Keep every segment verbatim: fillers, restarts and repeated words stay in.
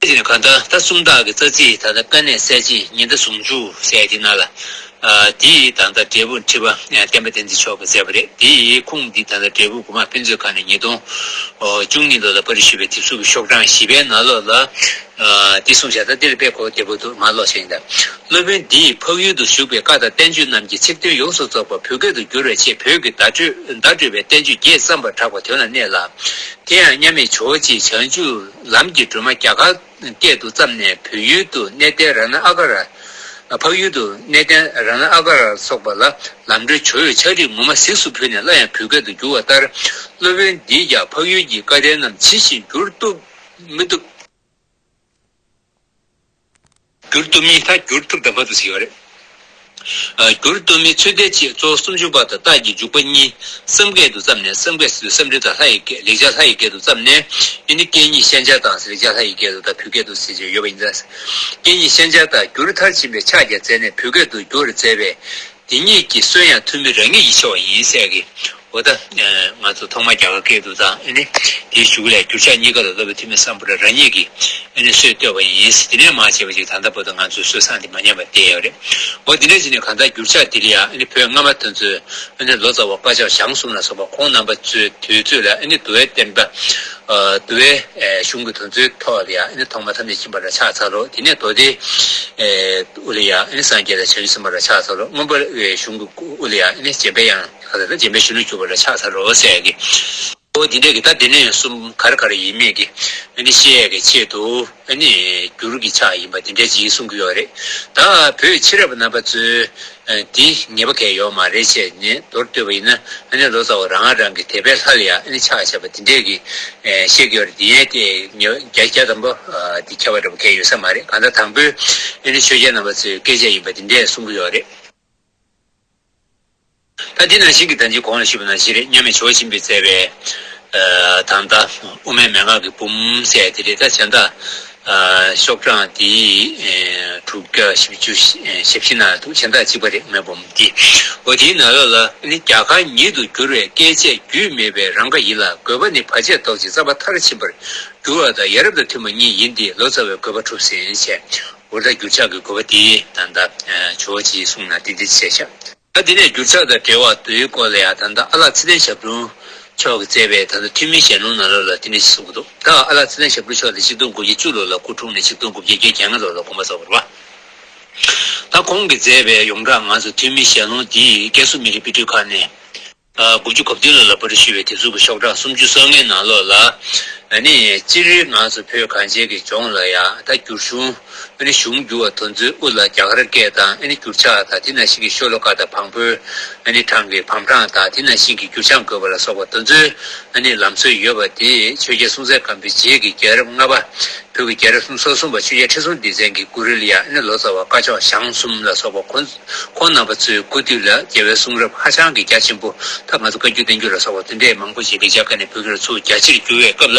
དེ་ནས་གང་ལྟར་ད་སུམ་རྟགས་ཀྱི་རྩ་ཚིག་ད་ལྟ་དཀའ་གནད་གསལ་བྱེད་ཉི་ཟླ་ཟུང་འཇུག་ཟེར་དེ་ནང་ལ། ཨ་དེ་ད་ལྟ་འབྲས་བུ་ཁྲི་པ་བསྟན་པ་བསྟན་འཛིན་མཆོག་གིས་མཛད་པ་རེད། དེ་ཁུངས་འདི་ད་ལྟ་འབྲས་བུ་དགུ་མ་ཕན་ཚུན་ཁ་ནས་ཉིས་སྟོང་བཅུ་གཉིས་ལོ་ལ་པར་ཞུས་པའི་དེབ་གཟུགས་ཀྱི་ཤོག་གྲངས་བཞི་པའི་ནང་ལོགས་ལ། ཨ་འདི་གསུངས་བཞག་ད་འདི་ལ་དཔེ་གོ་བདེ་པོ་འདུག་མ་ཀློག་ཤེས་ཡིན་ད། སློབ་དཔོན་འདིས་འཕགས་ཡུལ་དུ་བཞུགས་པའི་བཀའ་དང་བསྟན་བཅོས་རྣམས་ཀྱི་ཚིག་དོན་ཡོངས་སུ་རྫོགས་པ་བོད་སྐད་དུ་བསྒྱུར་བའི་ཆེད་བོད་ཀྱི་བརྡ་སྤྲོད་བརྡ་སྤྲོད་པའི་བསྟན་བཅོས་རྒྱས་བརྩམས་པར་གྲགས་པ་དོན་ལ་གནས་ལ། དེ་ཡང་མཉམ་མེད་ཇོ་བོ་རྗེས་བྱང་ཆུབ་ལམ་གྱི་སྒྲོན་མ་རྒྱ་གར་སྐད་དུ་བརྩམས་ནས་བོད་ཡུལ་དུ་གནས་བརྟན་རཏྣ་ཨ་ག་ར། འཕགས་ཡུལ་དུ་གནས་བརྟན་རཏྣ་ཨ་ག་ར་སོགས་པ་ལ་ལམ་འགྲོའི་ཇོ་བོའི་ཕྱག་བྲིས་ངོ་མ་གཟིགས་སུ་ཕུལ་ནས་སླར་ཡང་བོད་སྐད་དུ་བསྒྱུར་བ་ལྟར། སློབ་དཔོན་འདིས་ཀྱང་འཕགས་ཡུལ་གྱི་བཀའ་བསྟན་རྣམས་ཇི་བཞིན་བསྒྱུར་ཐུབ་མི་ཐུབ། བསྒྱུར་ཐུབ་མིན་ད་བསྒྱུར་ཐུབ་དང་མ་ཐུབ་ཟེར་ཡོད་རེད། ཨ་བསྒྱུར་ཐུབ་མིན་ཚུལ་ལྡན་ཆེད་གཙོ་བོ་སུམ་ཅུ་པ་དང་རྟགས་ཀྱི་འཇུག་པ་གཉིས་བསམ་སྐད་དུ་བརྩམས་ནས། བསམ་སྐད་ཟེར་དུས་སཾ་སྐྲྀ་ཏ་ལྷ་ཡི་སྐད། ལེགས་སྦྱར་ལྷ་ཡི་སྐད་དུ་བརྩམས་ནས། ཨེ་ནི་སྐད་གཉིས་ཤན་སྦྱར་དང་ཟེར། ལེགས་སྦྱར་ལྷ་ཡི་སྐད་དུ་དང་བོད་སྐད་དུ་ཟེར་གྱི་ཡོད་པ་ཡིན་ཙང་། སྐད་གཉིས་ཤན་སྦྱར་དང་བསྒྱུར་མཐར་ཕྱིན་པའི་ཕྱག་རྒྱ་མཛད་ནས་བོད་སྐད་དུ་བསྒྱུར་མཛད་པས། དེ་ཉིད་ཀྱི་སྲོལ་ཡང་ཐུ་མི་རང་ཉིད་ཀྱི་ཆེ་བ་ཡིན་ཟེར་གི། འོ་ད་ང་ཚོ་ཐོག་མར་རྒྱ་གར་སྐད་དུ་དང་ཨེ་ནི་དེའི་གཞུག་ལས་བསྒྱུར་བྱ་གཉིས་ཀ་ལ་སློབ་དཔོན་ཐོན་མི་སམ་བྷོ་ཊ་རང་ཉིད་ཀྱིས་ཨེ་ནི་སྲོལ་བཏོད་པ་ཡིན། དེ་ནས་མར་བྱས་པ་ཅིག་ད་ལྟ་བར་དུ་ང་ཚོའི་སྲོལ་བཟང་དེ་མ་ཉམས་པར་བསྡད་ཡོད་རེད། འོ་དེ་ནས་ཅི་ནས་གང་ལྟར་བསྒྱུར་བྱ་འདི་ལ་ཡང་ཨེ་ནི་བོད་སྔ་མ་དེ་ཚོས་ཨེ་ནི་ལོ་ཙཱ་བ་དཀར་ཕྱོགས་ཞང་གསུམ་ལ་སོགས་པ་ཁོང་རྣམ་པ་ཚོའི་དུས་ཚོད་ལ་ཨེ་ནི་འདུལ་བའི་བསྟན་པ། འདུལ་བའི་གཞུང་གི་དོན་ཚུལ་ཐོག་ལ་ཡང་ཨེ་ནི་ཐོག་མ་ཐམས་ཅད་མཁྱེན་པ་ལ་ཕྱག་འཚལ་ལོ། དེ་ནས་མདོ་སྡེ་དབུ་ལ་ཡང་ཨེ་ནི་སངས་རྒྱས་དང་བྱང་ཆུབ་སེམས་དཔའ་ལ་ཕྱག་འཚལ་ལོ། མངོན་པ་གཞུང་གི་དབུ་ལ་ཡང་ཨེ་ནི་འཇམ་པའི་དབྱངས་ག་ལ་འཇམ་པའི་གཞོན་ནུར་གྱུར་པ་ལ་ཕྱག་འཚལ་ལོ་ཟེར་གི། འོ་དེ་འདྲས་ཀྱི་ད་དེ་ནས་གསུམ་ག་རེ་ག་རེ་ཡིན་མེད་ཀྱི་ཨེ་ནི་ཤེས་ཡས་ཀྱི་ཆེད་དུ་ཨེ་ནི་བསྒྱུར་གྱི་ཕྱག་ཡིན་པ་དེ་འདྲས་ཅིག་གསུང་གི་ཡོད་རེད། ད་བོད་ཕྱི་རབས་རྣམ་པ་ཚོས། ཨ་དེ་ངེས་པ་གང་ཡང་ཡོད་མ་རེད་ཅེས་ནས་མདོར་བསྡུས་པ་ཡིན་ན། ཨ་ནི་ལོ་ཙཱ་བ་རང་རང་གི་དད་པའི་ལྷ་ལ་ཡང་ཨ་ནི་ཕྱག་བྱས་པ་དེ་འདྲས་ཀྱི་ཨ་བཤད་ཀྱི་ཡོད་རེད། དེ་ཡན་དེ་ཉེ་བརྒྱ་བརྒྱ་ཐམ་པ་ཨ་དེ་ཁྱད་པར་འདྲ་པོ་གང་ཡང་ཡོད་ས་མ་རེད། གང་ལྟར་དང་པོའི་ཨ་ནི་ཆོས་རྒྱལ་རྣམ་པ་ཚོའི་བཀས་བཅད་ཡིན་པ་དེ་འདྲས་གསུང་གི་ཡོད་རེད། ད་དེ་ནང་བཞིན་གྱི་ད་ཅི་གོང་ལ་ཞུས་པ་ནང་བཞིན་རེད། མཉམ་མེད་ཇོ་བོ་ཆེན་པོས་མཛད་པའི་ཨ་ད་ལྟ་དབུ་མའི་མན་ངག་གི་འབུམ་ཟེར་དེ་རེད། ད་གཞན་དག་ཨ་ཤོག་གྲངས་དེ་ཨ་དྲུག་བརྒྱ་བཞི་བཅུ་ཞེ་བཞི་ན་འདུག་གཞན་དག་གཅིག་པ་རེད། དབུ་མའི་འབུམ་འདི། འོ་དེའི་ནང་ལོགས་ལ་ནི་རྒྱ་གར་ཉིད་དུ་བསྒྱུར་བའི་བཀས་བཅད་རྒྱུད་སྨྲས་པའི་རང་དགའ་ཡིན་ལ། དགོས་པ་ནི་བར་ཆད་བཟློག་ཅིང་རྩ་བ་མཐར་ཕྱིན་པར་འགྱུར་བ་དང་། ཡ་རབས་དང་མཐུན་པ་ཉིད་ཡིན་ཏེ། ལོ་ཙཱ་བའི་དགོས་པ་གྲུབ་ཟིན་བྱས། འོ་ད་བསྒྱུར་བྱ་གི་དགོས་པ་དེ་ད་ལྟ་ཇོ་བོ་རྗེས་གསུངས་ན་དེ་འདྲ་བྱས་ཤག་ད་དེ་ནས་བསྒྱུར་བྱ་དང་འབྲེལ་བ་དེའི་སྐོར་ལ་ཡང་ད་ལྟ་ཨ་ལགས་ཚེ་བརྟན་ཞབས་དྲུང་མཆོག་གིས་མཛད་པའི་ད་ལྟ་ཐོན་མིའི་ཞལ་ལུང་ནང་ལོགས་ལ་དེ་འདྲ་ཞིག་གསུངས་ཀྱི་འདུག་ད་ཨ་ལགས་ཚེ་བརྟན་ཞབས་དྲུང་མཆོག་དེ་ཆིག་སྟོང་དགུ་བརྒྱ་བཅུ་ལོ་ལ་སྐུ་འཁྲུངས་ནས་ཆིག་སྟོང་དགུ་བརྒྱ་བརྒྱད་ཅུ་གྱ་ལྔ་ལོ་ལ་དགོངས་པ་རྫོགས་པ་རེད་པ། ད་ཁོང་གིས་མཛད་པའི་ཡོངས་གྲགས་ང་ཚོ་ཐོན་མིའི་ཞལ་ལུང་འདི་ཀན་སུའུ་མི་རིགས་དཔེ་སྐྲུན་ཁང་ནས། ཨ་དགུ་བཅུ་གོ་བདུན་ལོ་ལ་པར་ཞུས་པའི་དེབ་གཟུགས་ཀྱི་ཤོག་གྲངས་སུམ་ཅུ་སོ་ལྔའི་ནང་ལོགས་ལ། ཨ་ནི་སྤྱིར་ང་ཚོ་བོད་གངས་ཅན་གྱི་ལྗོངས་ལ་ཡང་ད་བསྒྱུར་གཞུང་། ཨ་ནི་གཞུང་བསྒྱུར་བ་དེ་ཚོའི་དབུ་ལ་རྒྱ་གར་སྐད་དང་། ཨ་ནི་བསྒྱུར་ཕྱག་དང་། དེ་ནང་བཞིན་གྱི་ཤོ་ལོ་ཀ་དང་བམ་པོའི་ཨ་ནི་གྲངས་ཀྱི་བམ་གྲངས་དང་། དེ་ནང་བཞིན་གྱི་བསྒྱུར་བྱ་དགོས་པ་ལ་སོགས་པ་དེ་ཚོའི་ཨ་ནི་ལམ་སྲོལ་ཡོད་པ་དེ་ཆོས་རྒྱལ་སྲོང་བཙན་སྒམ་པོའི་རྗེས་ཀྱི་རྒྱལ་རབས་ལྔ་པ། བོད་ཀྱི་རྒྱལ་རབས་སུམ་ཅུ་སོ་གསུམ་པ་ཆོས་རྒྱལ་ཁྲི་སྲོང་ལྡེ་བཙན་གྱི་སྐུ་རིང་ལ་ཡང་ཨ་ནི་ལོ་ཙཱ་བ་ཀ་ཅོག་ཞང་གསུམ་ལ་སོགས་པ་ཁོང་ཁོང་རྣམ་པ་ཚོའི་སྐུ་དུས་ལ་རྒྱལ་བའི་གསུང་རབ་ཧ་ཅང་གི་རྒྱ་ཆེན་པོ། ད་ང་ཚོ་བཀའ་འགྱུར་བསྟན་འགྱུར་ལ་སོགས་པ་དེ་འདྲས་མང་པོ་ཞིག་ལེགས་སྦྱར་ཁ་ནས་བོད་སྐད་ལ་ཚུར་རྒྱ་ཆེར་བསྒྱུར་བའི་སྐབས་ལ་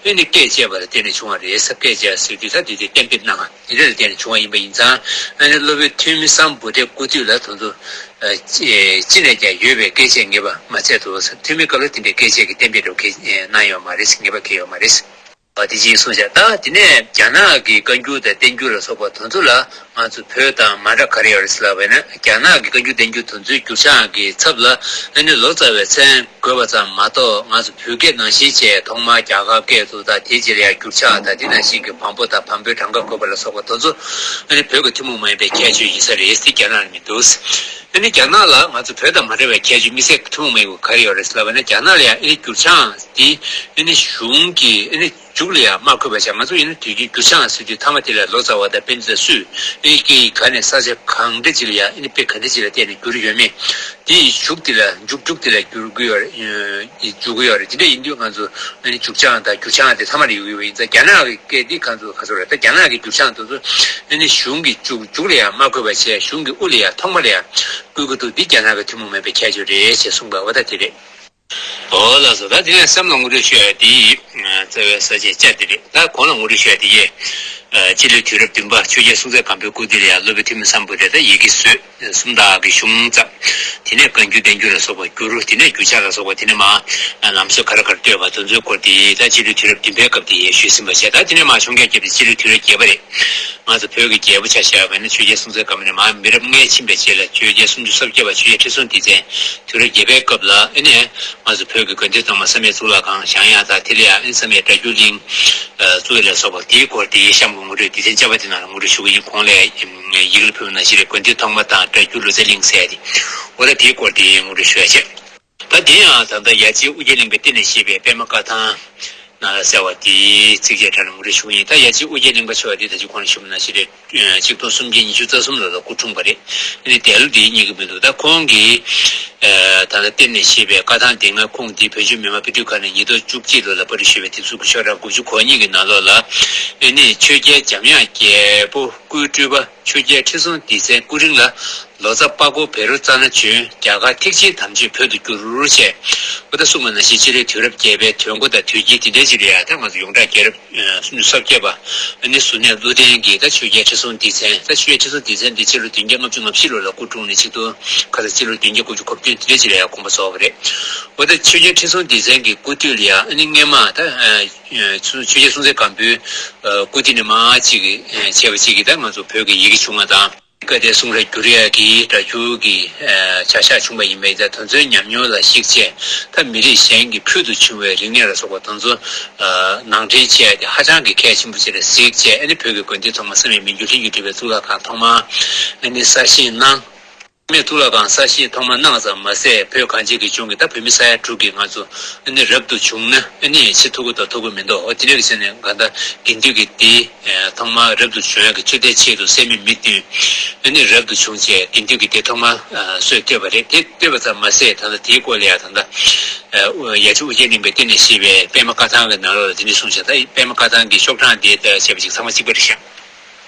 ཨ་ནི་བཀས་བཅད་པ་ལ་བརྟེན་ནས་བྱུང་བ་རེད་ཟེར། བཀས་བཅད་ཟེར་དུས་ད་དེ་དེ་གཏན་འབེབས་གནང་བ་དེ་འདྲ་ལ་བརྟེན་ནས་བྱུང་བ་ཡིན་པ་ཡིན་ཙང་། ཨ་ནི་སློབ་དཔོན་ཐོན་མི་སམ་བྷོ་ཊའི་སྐུ་དུས་ལ་དེ་ཚོ་ཅི་ནས་ཀྱང་ཡོད་པའི་བཀས་བཅད་ངེས་པ་མ་ཚད་དུ་ཐོན་མིའི་སྐབས་ལ་དེ་འདྲའི་བཀས་བཅད་ཀྱི་གཏན་འབེབས་འདྲ་བོ་གནང་ཡོད་མ་རེད། ངེས་པ་གང་ཡོད་མ་རེད། ཨ་དེ་ཅིག་གསུངས་བཞག་ད་དེ་ནས་རྒྱ་ནག་གི་བཀའ་འགྱུར་དང་བསྟན་འགྱུར་ལ་སོགས་པ་དེ་ཚོ་ལ་ང་ཚོ་བོད་དང་མ་འདྲ་ག་རེ་ཡོད་རེད་ཟེར་ལབ་པ་ཡིན་ན། རྒྱ་ནག་གི་བཀའ་འགྱུར་བསྟན་འགྱུར་དེ་ཚོའི་བསྒྱུར་བྱ་གི་ཚབ་ལ་ཨ་ནི་ལོ་ཙཱ་བའི་མཚན་དགོས་པ་ཙམ་མ་གཏོགས། ང་ཚོ་བོད་སྐད་ནང་བཞིན་བྱས་ཐོག་མར་རྒྱ་གར་སྐད་དུ་དང་། དེའི་རྗེས་ལ་ཡང་བསྒྱུར་བྱ་དང་། དེ་ནང་བཞིན་གྱི་བམ་པོ་དང་བམ་པོའི་གྲངས་ཀ་དགོས་པ་ལ་སོགས་པ་དེ་ཚོ་ཨ་ནི་བོད་ཀྱི་ཐུན་མོང་མ་ཡིན་པའི་ཁྱད་ཆོས་ཡིན་ས་རེད། དེ་རྒྱ་ནག་ལ་མི་འདུག་ཨ་ནི་རྒྱ་ནག་ལ་ང་ཚོ་བོད་དང་མ་འདྲ་བའི་ཁྱད་ཆོས་དམིགས་བསལ་ཐུན་མོང་མ་ཡིན་པ་ག་རེ་ཡོད་རེད་ཟེར་ལབ་པ་ཡིན་ན། རྒྱ་ནག་ལ་ཡང་ཨ་ནི་བསྒྱུར་བྱ་དེ་ཨ་ནི་གཞུང་གི་ཨ་ནི་མཇུག་ལ་ཡང་མ་འཁོད་པ་བྱས། ང་ཚོ་ཡིན་ན་དུས་རྒྱུན་བསྒྱུར་བྱ་ཟེར་དུས་མཐའ་མ་དེ་ལ་ལོ་ཙཱ་བ་དང་པཎྜི་ཏ་སུས་ཨེ་སྐད་ཡིག་ག་ནས་ས་ཆ་གང་འདྲ་ཅིག་ལ་ཡང་ཨ་ནི་དཔེ་ག་འདྲ་ཅིག་ལ་བལྟས་ནས་བསྒྱུར་ཡོད་མེད་དེ་མཇུག་དེ་ལ་མཇུག་མཇུག་དེ་ལ་བསྒྱུར་གྱི་ཡོད་རེད། བསྒྱུར་གྱི་ཡོད་རེད། དེ་འདྲ་ཡིན་དུས་ང་ཚོ་ཨ་ནི་མཇུག་བྱ་དང་བསྒྱུར་བྱ་དེ་མཐའ་མ་ལ་ཡོད་ཀྱི་ཡོད་པ་ཡིན་ཙང་། རྒྱ་ནག་གི་སྐད་འདི་ང་ཚོ་ག་ཚོད་རེད། ད་རྒྱ་ནག་གི་བསྒྱུར་བྱ་དེ་ཚོ་ཨ་ནི་གཞུང་གི་མཇུག་མཇུག་ལ་ཡང་མ་འཁོད་པ་བྱས། གཞུང་གི་དབུ་ལ་ཡང་ཐོག་མ་ལ་ཡང་བཀོད་ཀྱི་འདུག་འདི་རྒྱ་ནག་གི་ཐུན་མོང་མིན་པའི་ཁྱད་ཆོས་རེད་ཅེས་གསུངས་པ་འོ་ད་དེ་རེད། འོ་ལགས་སོ། ད་དེ་ནས་སེམས་ལ་ངོ་སྤྲོད་ཞུ་ཡ་དེ་ཡིས་རྩ་བའི་ས་བཅད་བཅད་དེ་རེད། ད་གོང་ལ་ངོ་སྤྲོད་ཞུ་ཡ་དེ་ཡིས་ སྤྱི་ལོའི་དུས་རབས་བདུན་པ་ཆོས་རྒྱལ་སྲོང་བཙན་སྒམ་པོའི་སྐུ་དུས་ལ་ཡང་སློབ་དཔོན་ཐོན་མི་སམ་བྷོ་ཊས་ད་ཡི་གེ་བཟོས། སུམ་རྟགས་ཀྱི་གཞུང་བརྩམས། དེ་ནས་བཀའ་འགྱུར་བསྟན་འགྱུར་ལ་སོགས་པ་བསྒྱུར། དེ་ནས་འགྱུར་ཕྱག་ལ་སོགས་པ་དེ་ནས་མར་ལམ་སྲོལ་ག་རེ་ག་རེ་བཏོད་པ་དེ་ཚོའི་སྐོར་དེ་ད་སྤྱི་ལོའི་དུས་རབས་བདུན་པའི་སྐབས་དེ་ཡང་ཞུས་ཟིན་པ་བྱས། ད་དེ་ནས་མར་འཕྱོངས་རྒྱག་བརྒྱབ་སྟེ་སྤྱི་ལོའི་དུས་རབས་བརྒྱད་པ་རེད། ང་ཚོ་བོད་ཀྱི་རྒྱལ་པོ་ཆ་བཞག་པ་ཡིན་ན་ཆོས་རྒྱལ་སྲོང་བཙན་སྒམ་པོ་ནས་མར་མི་རབས་ལྔ་ཕྱིན་པའི་རྗེས་ལ་ཆོས་རྒྱལ་སུམ་ཅུ་སོ་བརྒྱད་པ་ཆོས་རྒྱལ་ཁྲི་སྲོང་ལྡེ་བཙན་དུས་རབས་བརྒྱད་པའི་སྐབས་ལ་ཨ་ནི་ང་ཚོ་བོད་ཀྱི་དགོན་སྡེ་ཚང་མ་བསམ་ཡས་གཙུག་ལག་ཁང་བཞེངས་ཡག་དང་། དེ་ལ་ཡང་ཨ་ནི་བསམ་ཡས་སྒྲ་སྒྱུར་གླིང་བཙུགས་ཡག་ལ་སོགས་པ་དེའི་སྐོར་དེའི་གཤམ་གྱི་ངོ་སྤྲོད་སྡེ་ཚན་བཅའ་བ་དེ་ནང་ལ་ངོ་སྤྲོད་ཞུ་གི་ཡིན། གོང་ལ་ཡིག་ལ་ཕུལ་བ་ནང་བཞིན་རེད། དགོན་སྡེ་ཐོག་མ་དང་སྒྲ་སྒྱུར་ལུས་རྩལ་གླིང་ཟེར་ཡག་དེ། འོ་ད་དེའི་སྐོར་དེ་ངོ་སྤྲོད་ཞུ་ཡག་བྱས། ད་དེ་ཡང་ད་ལྟ་ཡ་རྗེ་ཨུ་རྒྱན་གླིང་པའི་བསྟི་གནས་བཞེས་པའི་པདྨ་བཀའ་ཐང་ན་གསལ་བ་དེའི་ཚིགས་བཅད་ཕྲ་ལ་ངོ་སྤྲོད་ཞུ་གི་ཡིན། ད་ཡ་རྗེ་ཨུ་རྒྱན་གླིང་པ་མཆོག་འདི་ད་ཅི་གོང་ལ་ཞུས་པ་ནང་བཞིན་རེད། ཆིག་སྟོང་སུམ་བརྒྱ་ཉི་ཤུ་རྩ་གསུམ་ལོ་ལ་སྐུ་འཁྲུངས་པ་རེད། ཨ་ནི་འདས་ལོ་དེ་རྙེད་ཀྱི་མི་འདུག་ད་ཁོང་གིས་ད་ལྟ་བསྟི་གནས་བཞེས་པའི་བཀའ་ཐང་སྡེ་ལྔ་ཁུངས་དེ་བོད་ལྗོངས་མི་དམངས་དཔེ་སྐྲུན་ཁང་ནས་ཉིས་སྟོང་བཅུ་གཅིག་ལོ་ལ་པར་སྐྲུན་ཞུས་པའི་དེབ་གཟུགས་ཀྱི་ཤོག་གྲངས་དགུ་བཅུ་གོ་གཉིས་ཀྱི་ནང་ལོགས་ལ། ཨ་ནི་ཆོས་རྒྱལ་འཇམ་དབྱངས་རྒྱལ་པོ་སྐུའི་སྤྲུལ་པ་ཆོས་རྒྱལ་ཁྲི་སྲོང་ལྡེ་བཙན་སྐུ་རིང་ལ། ལོ་ཙཱ་པ་ཀོ་བཻ་རོ་ཙ་ན་བྱོན། རྒྱ་གར་ཐེག་ཆེན་དམ་ཆོས་བོད་དུ་བསྒྱུར་བྱས། ཨོ་ད་གསུངས་པ་ནང་བཞིན་སྤྱི་ལོའི་དུས་རབས་བརྒྱད་པའི་དུས་འགོ་དང་དུས་དཀྱིལ་དེ་འདྲའི་ཅིག་ལ་ཡང་ད་ང་ཚོ་ཡོངས་གྲགས་རྒྱལ་རབས་སུམ་ཅུ་སོ་བརྒྱད་པ་ཨ་ནི་གཟུར་གནས་ཀླུ་ལྡིང་གི་ད་ཆོས་རྒྱལ་ཁྲི་སྲོང་ལྡེ་བཙན། ད་ཆོས་རྒྱལ་ཁྲི་སྲོང་ལྡེ་བཙན་འདི་སྤྱི་ལོ་བདུན་བརྒྱ་ལྔ་བཅུ་ང་བཞི་ལོ་ལ་སྐུ་འཁྲུངས་ནས་ཆིག་སྟོང་ཁ་ས་སྤྱི་ལོ་བདུན་བརྒྱ་དགུ་བཅུ་གོ་བདུན་དེ་འདྲའི་ཅིག་ལ་ཡང་དགོངས་པ་རྫོགས་པ་རེད། ཨོ་ད་ཆོས་རྒྱལ་ཁྲི་སྲོང་ལྡེ་བཙན་གྱི་སྐུ་དུས་ལ་ཡང་ཨ་ནི་སྔས་མ་ད་ཆོས་རྒྱལ་སྲོང་བཙན་སྒམ་པོའི་སྐུ་དུས་ནས་མར་ཅིག་གི་བྱས་པ་ཅིག་གིས་ད་ང་ཚོ་བོད་ཀྱི་ཡི་གེ་བྱུང་བ་དང་། བཀའ་གཏེར་གསུང་རབ་བསྒྱུར་ཡག་གི་སྒྲ་སྒྱུར་གྱི་ཨ་བྱ་བཞག་བྱུང་བ་ཡིན་པས། ད་དེ་ཚོའི་ཉམས་མྱོང་ལ་གཞིགས་བྱས་ད་མི་རིགས་གཞན་གྱི་ཕུལ་དུ་བྱུང་བའི་རིག་གནས་ལ་སོགས་པ་དེ་ཚོ་ཨ་ནང་འདྲེན་བྱས་ཏེ་ཧ་ཅང་གི་གལ་ཆེན་པོ་ཅིག་ལ་གཟིགས་བྱས། ཨ་ནི་བོད་ཀྱི་དགོན་སྡེ་ཐོག་མ་བསམ་ཡས་མི་འགྱུར་ལྷུན་གྱིས་གྲུབ་པའི་གཙུག་ལག་ཁང་ཐོག་མ་ཨ་ནི་གསར་བཞེངས་གནང་། བསམ་ཡས་གཙུག་ལག་ཁང་གསར་བཞེངས་ཐོག་མ་གནང་ཙམ་མ་ཟད། བོད་གངས་ཅན་གྱི་ལྗོངས་ཀྱི་ད་བོད་མི་ས་ཡ་དྲུག་གིས་ང་ཚོ་ཨ་ནི་རབ་ཏུ་བྱུང་ན་ཨ་ནི་ཆེས་ཐུབ་ཀྱི་དང་ཐུབ་ཀྱི་མི་འདུག་འོ་དེ་འདྲ་གི་ཆ་ནས་གང་ལྟར་དགེ་འདུན་གྱི་སྡེ། ཐོག་མར་རབ་ཏུ་བྱུང་ཡག་གི་ཆོས་དད་ཆེད་དུ་སད་མི་མི་བདུན་ཨ་ནི་རབ་ཏུ་བྱུང་བྱས་དགེ་འདུན་གྱི་སྡེ་ཐོག་མར་སྲོལ་བཏོད་པ་རེད། དེ་བཏོད་པ་ཙམ་མ་ཟད་ད་ལྟ་དེའི་སྐོར་ལ་ཡང་ད་ལྟ་ཡ་རྗེ་ཨོ་རྒྱན་གླིང་པས་བསྟི་གནས་བཞེས་པའི་པདྨ་བཀའ་ཐང་གི་ནང་ལོགས་ལ་དེ་འདྲ་གསུངས་ཤག་ད་པདྨ་བཀའ་ཐང་གི་ཤོག་གྲངས་དེ་ལྟར་བྱས་པ་ཅིག་ཚང་མ་གཅིག་པ་རེད་ཤག་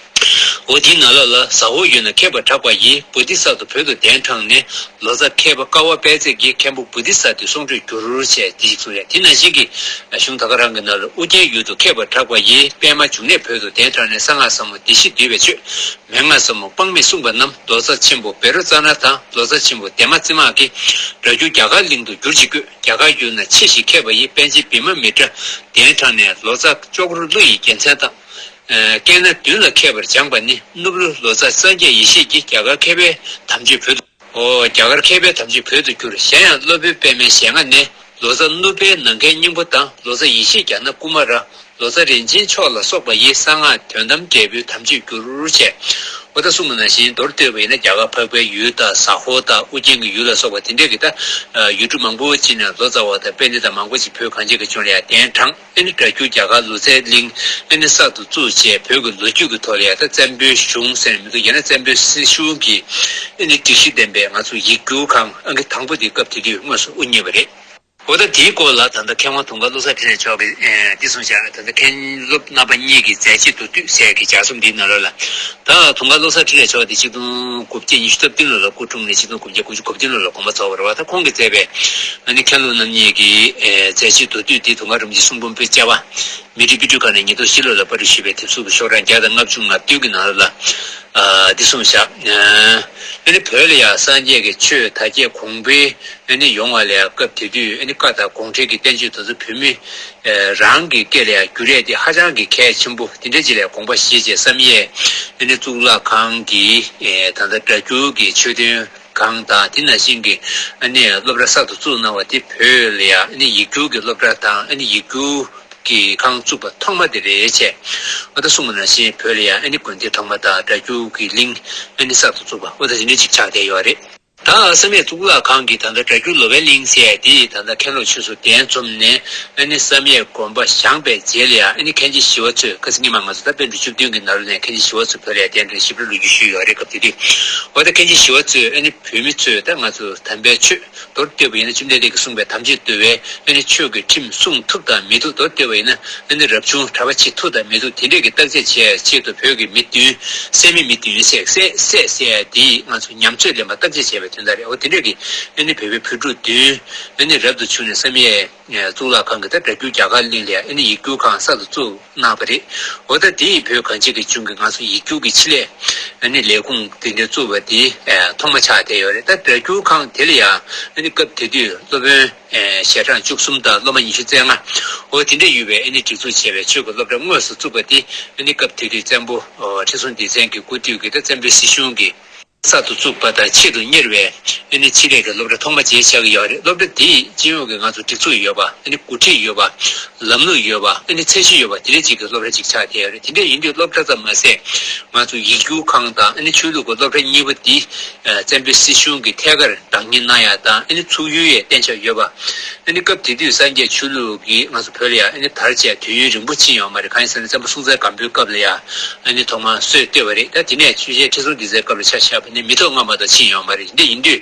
འོ་དེའི་ནང་ལོགས་ལ་ཟ་ཧོར་ཡུལ་ན་མཁས་པར་གྲགས་པ་ཡིས། བོ་དྷི་ས་ཏྭ་བོད་དུ་གདན་དྲངས་ནས། ལོ་ཙཱ་མཁས་པ་ཀ་བ་དཔལ་བརྩེགས་ཀྱིས་མཁན་པོ་བོ་དྷི་ས་ཏྭའི་གསུང་སྒྲོས་བསྒྱུར་ཞེས་དེ་ཞིག་གསུངས་ཡ། དེ་ནང་བཞིན་གྱི་གཞུང་ད་ག་རང་གི་ནང་ལ་ཨོ་རྒྱན་ཡུལ་དུ་མཁས་པར་གྲགས་པ་ཡིས། པདྨ་འབྱུང་གནས་བོད་དུ་གདན་དྲངས་ནས། གསང་སྔགས་ཟབ་མོ་བདེ་གཤེགས་འདུས་པའི་ཆོས། མན་ངག་ཟབ་མོ་དཔག་མེད་གསུངས་པ་རྣམས་ལོ་ཙཱ་ཆེན་པོ་བཻ་རོ་ཙ་ན་དང་ལོ་ཙཱ་ཆེན་པོ་དེ་མ་ཙི་མ་གིས་སྒྲ་བསྒྱུར་རྒྱ་གར་གླིང་དུ་བསྒྱུར་ཅིག་བཀོད། རྒྱ་གར་ཡུལ་ན་ཆེ་ཞིང་མཁས་པ་ཡིས། པཎ་ཆེན་བི་མ་མི་ཏྲ་གདན་དྲངས་ནས། ལོ་ཙཱ་ཅོག་རོ་ཀླུ་ཡི་རྒྱལ་མཚན་དང་། ཨ་ཀྱེ་ན་བདུན་ལ་མཁས་པར་སྦྱངས་པ་ནི། གནུབས་ལོ་ཙཱ་སངས་རྒྱས་ཡེ་ཤེས་ཀྱིས། རྒྱ་གར་མཁས་པའི་དམ་ཆོས་བོད་དུ། ཨོ། རྒྱ་གར་མཁས་པའི་དམ་ཆོས་བོད་དུ་བསྒྱུར། གཞན་ཡང་སློབ་དཔོན་པདྨའི་ཞལ་སྔ་ནས། ལོ་ཙཱ་གནུབས་པའི་ནམ་མཁའི་སྙིང་པོ་དང་། ལོ་ཙཱ་ཡེ་ཤེས་རྒྱ་ནག་ཀུ་མ་ར། ལོ་ཙཱ་རིན་ཆེན་མཆོག་ལ་སོགས་པ་ཡིས། གསང་སྔགས་དོན་དམ་འབྲས་བུའི་དམ་ཆོས་བསྒྱུར་བྱས། ཨོ་ད་གསུངས་པ་ནང་བཞིན་མདོར་བསྡུས་པ་ཡིན་ན། རྒྱ་གར་འཕགས་པའི་ཡུལ་དང་། ཟ་ཧོར་དང་། ཨོ་རྒྱན་གྱི་ཡུལ་ལ་སོགས་པ་དེ་འདྲས་ཀྱི་ད་ཡུལ་གྲུ་མང་པོ་ཅིག་ནས་ལོ་ཙཱ་བ་དང་པཎྜི་ཏ་མང་པོ་ཅིག་བོད་གངས་ཅན་གྱི་ལྗོངས་ལ་ཡང་གདན་དྲངས། ཨ་ནི་སྒྲ་བསྒྱུར་རྒྱ་གར་ལུས་རྩལ་གླིང་ཨ་ནི་གསར་དུ་བཙུགས་བྱས། བོད་ཀྱི་ལོ་རྒྱུས་ཀྱི་ཐོག་ལ་ཡང་ད་བཙན་པོའི་གཞུང་ཟེར་ནས་མི་འདུག་ཡང་ན་བཙན་པོའི་སྲིད་གཞུང་གི་ཨ་ནི་སྒྲིག་གཞི་ལྡན་པའི་ང་ཚོ་ཡིག་སྒྱུར་ཁང་ཨང་ཀི་དང་པོ་དེ་སྐབས་དེ་དུས་དངོས་སུ་དབུ་བརྙེས་པ་རེད། འོ་ད་དེའི་སྐོར་ལ་ད་ལྟ་མཁས་དབང་དུང་དཀར་བློ་བཟང་འཕྲིན་ལས་མཆོག་གིས་ཨེ་འདི་གསུངས་བཞག་ད་ལྟ་མཁན་སློབ་རྣམ་པ་གཉིས་ཀྱི་མཛད་རྗེས་མདོར་བསྡུས་ཟེར་གྱི་ལྗགས་རྩོམ་འདིའི་ནང་ལོགས་ལ། ད་དུང་དཀར་བློ་བཟང་འཕྲིན་ལས་མཆོག་དེ་ཆིག་སྟོང་དགུ་བརྒྱ་ཉི་ཤུ་རྩ་བདུན་ལོ་ལ་སྐུ་འཁྲུངས་ནས་ཆིག་སྟོང་དགུ་བརྒྱ་དགུ་བཅུ་གོ་བདུན་ལོ་ལ་དགོངས་པ་རྫོགས་པ་རེད་བ། ད་ཁོང་གིས་མཛད་པའི་ཨ་ནི་མཁན་སློབ་རྣམ་གཉིས་ཀྱི་ཨེ་མཛད་རྗེས་མདོར་བསྡུས་དེ་དུང་དཀར་རིན་པོ་ཆེའི་གསུང་འབུམ་པའི་དཔྱད་པ། མི་རིགས་དཔེ་སྐྲུན་ཁང་ནས་ཉིས་སྟོང་བཞི་ལོ་ལ་པར་སྐྲུན་ཞུས་པའི་དེབ་གཟུགས་ཀྱི་ཤོག་གྲངས་བརྒྱ་དང་ལྔ་བཅུ་ང་བདུན་གྱི་ནང་ལ་ཨ་འདི་གསུངས་བཞག་ཨ་ནི་བོད་ལ་ཡང་སངས་རྒྱས་ཀྱི་ཆོས་དར་རྒྱས་གོང་འཕེལ་ཨ་ནི་ཡོང་བ་ལ་ཡང་སྐབས་དེ་དུས་ཨ་ནི་བཀའ་དང་དགོངས་འགྲེལ་གྱི་བསྟན་བཅོས་དེ་ཚོ་བོད་མི་རང་གི་སྐད་ལ་ཡང་བསྒྱུར་ཡས་དེ་ཧ་ཅང་གི་གལ་ཆེན་པོ་དེ་འདྲ་ཅིག་ལ་དགོངས་པ་བཞེས་བྱས་བསམ་ཡས་ཨ་ནི་གཙུག་ལག་ཁང་གི་ད་ལྟ་སྒྲ་སྒྱུར་གྱི་ཆོས་དོན་ཁང་དང་དེ་ནང་བཞིན་གྱི་ཨ་ནི་སློབ་གྲྭ་གསར་དུ་བཙུགས་གནང་བ་དེ་བོད་ལ་ཡང་ཨ་ནི་ཡིག་སྒྱུར་གྱི་སློབ་གྲྭ་དང་ཨ་ནི་ཡིག་སྒྱུར་གྱི་ཁང་བཙུགས་པ་ཐོག་མ་དེ་རེད་བྱས། ཨོ་ད་གསུངས་པ་ནང་བཞིན་བོད་ལ་ཡང་ཨ་ནི་དགོན་སྡེ་ཐོག་མ་དང་སྒྲ་སྒྱུར་གྱི་གླིང་ཨ་ནི་གསར་དུ་བཙུགས་པ་ཨོ་ད་དེ་འདྲ་ཅིག་ཆགས་བསྡད་ཡོད་རེད། ད་བསམ་ཡས་གཙུག་ལག་ཁང་གི་ད་ལྟ་སྒྲ་སྒྱུར་ལོ་པཎ་གླིང་ཟེར་ཡས་དེ་ད་ལྟ་མཁན་སློབ་ཆོས་ཟུར་གདན་འཛོམས་ནས་ཨ་ནི་བསམ་ཡས་དགོན་པ་བཞེངས་པའི་རྗེས་ལ་ཡང་ཨ་ནི་མཁན་ཆེན་ཞི་བ་འཚོས་ཁ་སང་ཉི་མ་ང་ཚོ་ད་པཎ་གྲུབ་བཅུ་བདུན་གྱི་ནང་ལོགས་ནས་མཁན་ཆེན་ཞི་བ་འཚོ་བོད་ལ་ཡང་གདན་འདྲེན་ཞིབ་ཕྲ་ལོ་རྒྱུས་ཞུས་ཡོད་རེད། སྐབས་དེ་དུས་ཨོ་ད་མཁན་ཆེན་ཞི་བ་འཚོས་ཨ་ནི་བོད་མི་ཚོས་ད་ང་ཚོ་དམ་པའི་ཆོས། མདོར་བསྡུས་པ་ཡིན་ན་བཅོམ་ལྡན་འདས་ཀྱིས་གསུངས་པའི་དམ་ཆོས་འདུལ་བའི་ཨ་ནི་ཆོས་ཀྱི་ཁྲིམས་སྲུང་ཐུབ་དང་མི་ཐུབ། མདོར་བསྡུས་པ་ཡིན་ན་ཨ་ནི་རབ་བྱུང་གྲྭ་པ་བྱེད་ཐུབ་དང་མི་ཐུབ་དེ་འདྲས་ཀྱི་བརྟག་དཔྱད་བྱེད་ཆེད་དུ་བོད་ཀྱི་མི་བདུན་སད་མི་མི་བདུན་ཟེར་སད་སད་ཟེར་ཡ་དེ་ང་ཚོ་ཉམས་ཚོད་ལེན་པ་བརྟག་དཔྱད་བྱས་པའི་ དེ་འདྲ་རེད། འོ་དེ་འདྲས་ཀྱི་ཨ་ནི་བོད་པའི་བོད་ཕྲུག་བདུན་ཨ་ནི་རབ་ཏུ་བྱུང་ནས་བསམ་ཡས་གཙུག་ལག་ཁང་གི་ད་སྒྲ་སྒྱུར་རྒྱ་གར་གླིང་ལ་ཨ་ནི་ཡིག་སྒྱུར་ཁང་གསར་དུ་བཙུགས་གནང་བ་རེད། འོ་ད་དེ་ཡི་བོད་གངས་ཅན་གྱི་ལྗོངས་ཀྱི་ང་ཚོ་ཡིག་སྒྱུར་གྱི་ཆེད་ལས་ཨ་ནི་ལས་ཁུངས་དེ་འདྲ་བཙུགས་པ་དེ་ཐོག་མ་ཆགས་བསྡད་ཡོད་རེད། ད་སྒྲ་སྒྱུར་ཁང་དེ་ལ་ཡང་ཨ་ནི་སྐབས་དེ་དུས་སློབ་དཔོན་ཞལ་གྲངས་བཅུ་གསུམ་དང་སློབ་མ་ཉི་ཤུ་རྩ་ལྔ། འོ་དེ་འདྲ་ཡོད་པའི་ཨ་ནི་སྒྲིག་འཛུགས་བྱས་པའི་ཆོས་ཀྱི་སློབ་གྲྭ་དངོས་སུ་བཙུགས་པ་དེ་ཨ་ནི་སྐབས་དེ་དུས་བཙན་པོ་ཁྲི་སྲོང་ལྡེ་བཙན་གྱི་སྐུ་དུས་ཀྱི་ད་བཙན་པོའི་སྲིད་གཞུང་གི་གསར་དུ་བཙུགས་པ་དང་ཆེད་དུ་གཉེར་བའི་ཨ་ནི་ཆེད་ལས་ཀྱི་སློབ་གྲྭ་ཐོག་མ་བྱས་བཞག་གི་ཡོད་རེད། སློབ་གྲྭ་དེ་སྤྱི་ཡོངས་ཀྱི་ང་ཚོ་སྒྲིག་འཛུགས་ཡོད་པ་ཨ་ནི་འགོ་ཁྲིད་ཡོད་པ་ལམ་ལུགས་ཡོད་པ་ཨ་ནི་ཚད་གཞི་ཡོད་པ་དེ་འདྲ་ཅིག་གི་སློབ་གྲྭ་ཅིག་ཆགས་བསྡད་ཡོད་རེད། དེ་འདྲ་ཡིན་དུས་སློབ་གྲྭ་ཙམ་མ་ཟད་ང་ཚོ་ཡིག་སྒྱུར་ཁང་དང་ཨ་ནི་ཆོས་ལུགས་ཀྱི་སློབ་གྲྭ་གཉིས་པོ་དེ་བཙན་པོའི་སྲིད་གཞུང་གིས་ཐད་ཀར་བདག་གཉེར་གནང་ཡ་དང་ཨ་ནི་ཚུགས་ཡུལ་ཡའི་གཏན་འཇགས་ཡོད་པ། ཨ་ནི་སྐབས་དེ་དུས་སངས་རྒྱས་ཆོས་ལུགས་ཀྱིས་ང་ཚོ་བོད་ལ་ཡང་ཨ་ནི་དར་བཅས་དུས་ཡུན་རིང་པོ་ཕྱིན་ཡོད་མ་རེད། གང་ཡིན་ཟེར་ན་བཙན་པོ་སྲོང་བཙན་སྒམ་པོའི་སྐབས་ལ་ཡང་ཨ་ནི་ཐོག་མར་སྲོལ་བཏོད་པ་རེད། ད་དེ་ནས་ཆོས་རྒྱལ་ཁྲི་སྲོང་ལྡེ་བཙན་སྐབས་ལ་ཆ་བཞག་པ་ཡིན་ན་མི་ཐོག་སྔ་མ་དང་ཕྱིན་ཡོད་མ་རེད། དེ་འདྲ་ཡིན་དུས་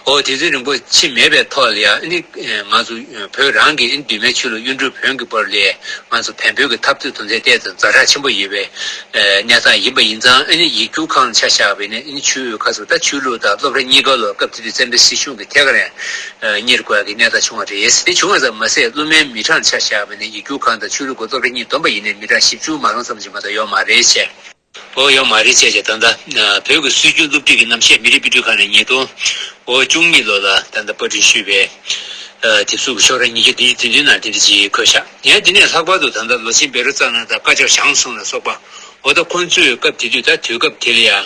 ཨོ་དུས་ཚོད་རིང་པོ་ཕྱིན་མེད་པའི་ཐོག་ལ་ཡང་ཨ་ནི་ང་ཚོ་བོད་རང་གི་ཨ་ནི་གདོད་མའི་ཆོས་ལུགས་གཡུང་དྲུང་བོན་གྱི་སྐོར་ལ་ང་ཚོ་བོན་པོའི་གི་འཐབ་རྩོད་དོན་ཚན་ཏོག་ཙམ་ཛ་དྲག་ཆེན་པོ་ཡོད་པའི་གནས་སྟངས་ཡིན་པ་ཡིན་ཙང་ཨ་ནི་ཡིག་སྒྱུར་ཁང་ཆ་བཞག་པ་ཡིན་ན་ཨ་ནི་ཆོས་ཁ་སོ་ད་ཆོས་ལུགས་དང་སློབ་གྲྭ་གཉིས་ཀ་ལ་སྐབས་དེ་དུས་བཙན་པོའི་སྲིད་གཞུང་གིས་ཐད་ཀར་ཡང་གཉེར་དགོས་ཡ་གི་གནས་སྟངས་བྱུང་བ་རེད། དེ་བྱུང་བ་ཙམ་མ་ཟད་སློབ་མའི་མི་གྲངས་ཆ་བཞག་པ་ཡིན་ན་ཡིག་སྒྱུར་ཁང་དང་ཆོས་ལུགས་ཀྱི་སློབ་གྲྭ་གཉིས་བསྡོམས་པ་ཡིན་ན་མི་གྲངས་བཞི་བཅུ་མ་ལོངས་ཙམ་ཞིག་མ་གཏོགས་ཡོད་མ་རེད་ཅེས། ཨོ་ཡོད་མ་རེད་བྱས་བྱས་ད་ལྟ་བོད་ཀྱི་སྲོལ་རྒྱུན་སློབ་ཁྲིད་ཀྱི་རྣམ་བཤད་མི་རིགས་དཔེ་སྐྲུན་ཁང་ནས་ཉིས་སྟོང་ཨོ་བཅུ་གཉིས་ལོ་ལ་ད་ལྟ་པར་སྐྲུན་ཞུས་པའི་དེབ་གཟུགས་ཀྱི་ཤོག་གྲངས་ཉིས་བརྒྱ་བདུན་ཅུ་དོན་བདུན་ནང་དེ་འདྲ་ཅིག་འཁོད་ཤག་ཡང་དེ་ནས་ལྷག་པར་དུ་ད་ལྟ་ལོ་ཆེན་བཻ་རོ་ཙ་ན་དང་བཀའ་ཕྱག་ཞང་གསུམ་ལ་སོགས་པ་ཨོ་ད་ཁོང་ཚོས་སྐབས་དེ་དུས་ད་དུས་སྐབས་དེ་ལ་ཡང་།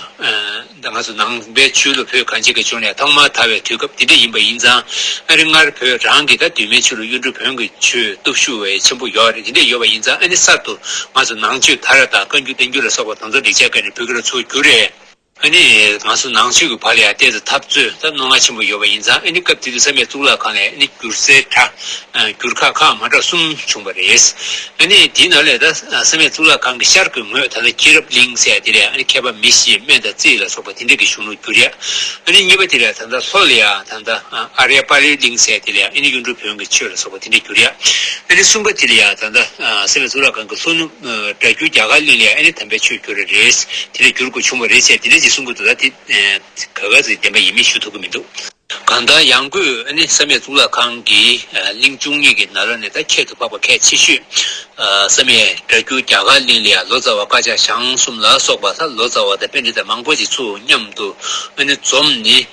ད་ང་ཚོ་ནང་པའི་ཆོས་ལུགས་བོད་གངས་ཅན་གྱི་ལྗོངས་ནས་ཐོག་མར་དར་བའི་དུས་སྐབས་དེ་འདྲ་ཡིན་པ་ཡིན་ཙང་ཨ་རི་སྔར་བོད་རང་གི་ད་གདོད་མའི་ཆོས་ལུགས་གཡུང་དྲུང་བོན་གྱི་ཆོས་སྟོབས་ཤུགས་བས་ཆེན་པོ་ཡོད་རེད། དེ་འདྲ་ཡོད་པ་ཡིན་ཙང་ཨ་ནི་གསར་དུ་ང་ཚོ་ནང་ཆོས་དར་བ་དང་བཀའ་འགྱུར་བསྟན་འགྱུར་ལ་སོགས་པ་དེ་ཚོ་ལེགས་སྦྱར་སྐད་ནས་བོད་སྐད་ལ་ཚུར་བསྒྱུར་རེད། ཨ་ནི་ང་ཚོ་ནང་ཆོས་ཀྱི་བར་ལ་ཡང་ཏོག་ཙམ་འཐབ་རྩོད་ད་རྣོ་ངར་ཆེན་པོ་ཡོད་པ་ཡིན་ཙང་ཨ་ནི་སྐབས་དེ་དུས་བསམ་ཡས་གཙུག་ལག་ཁང་ལ་ཨ་ནི་བསྒྱུར་སའི་གྲྭ། བསྒྱུར་ཁག་ཁག་མ་འདྲ་གསུམ་བྱུང་བ་རེད། ཨ་ནི་དེའི་ནང་ལས་ད་བསམ་ཡས་གཙུག་ལག་ཁང་གི་ཤར་གྱི་ངོས་ད་ལྟ་མཁྱེན་རབ་གླིང་ཟེར་དེ་ལས་ཨ་ནི་མཁས་པ་མི་བཞིའི་སྨན་དང་རྩིས་ལ་སོགས་པ་དེ་འདྲ་གི་གཞུང་ལུགས་བསྒྱུར་ཡ། ཨ་ནི་གཉིས་པ་དེ་ལས་ད་ལྟ་ལྷོ་ལ་ཡ་ད་ལྟ་ཨ་རྱ་པཱ་ལིའི་གླིང་ཟེར་དེ་ལས་ཨ་ནི་གཡུང་དྲུང་བོན་གྱི་ཆོས་ལ་སོགས་པ་དེ་འདྲ་བསྒྱུར་ཡ། ཨ་ནི་གསུམ་པ་དེ་ལས་ཡ་ད་ལྟ་བསམ་ཡས་གཙུག་ལག་ཁང་གི་ལྷོ་ནུབ་སྒྲ་བསྒྱུར་རྒྱ་གར་གླིང་ལ་ཡ་ཨ་ནི་དམ་པའི་ཆོས་བསྒྱུར་རེད། དེ་ལས་བསྒྱུར་དགོས་བྱུང་བ་རེད་ཟེར་དེ་འདྲ་ཅིག་གསུང་གི་འདུག་ད་དེ་ག་ག་ཚོད་བདེན་པ་ཡིན་མིན་ཞུ་ཐུབ་ཀྱི་མི་འདུག་གང་ལྟར་ཡང་སྒོས་ཨ་ནི་བསམ་ཡས་གཙུག་ལག་ཁང་གི་གླིང་བཅུ་གཉིས་ཀྱི་ནང་ལོགས་ནས་ད་ཁྱད་དུ་འཕགས་པ་གལ་ཆེ་ཤོས་བསམ་ཡས་སྒྲ་བསྒྱུར་རྒྱ་གར་གླིང་ལ་ཡང་ལོ་ཙཱ་བ་བཀའ་ཕྱག་ཞང་གསུམ་ལ་སོགས་པ་ད་ལོ་ཙཱ་བ་དང་པཎྜི་ཏ་མང་པོ་ཞིག་ཚུར་མཉམ་དུ་ཨ་ནི་འཛོམས་ནས་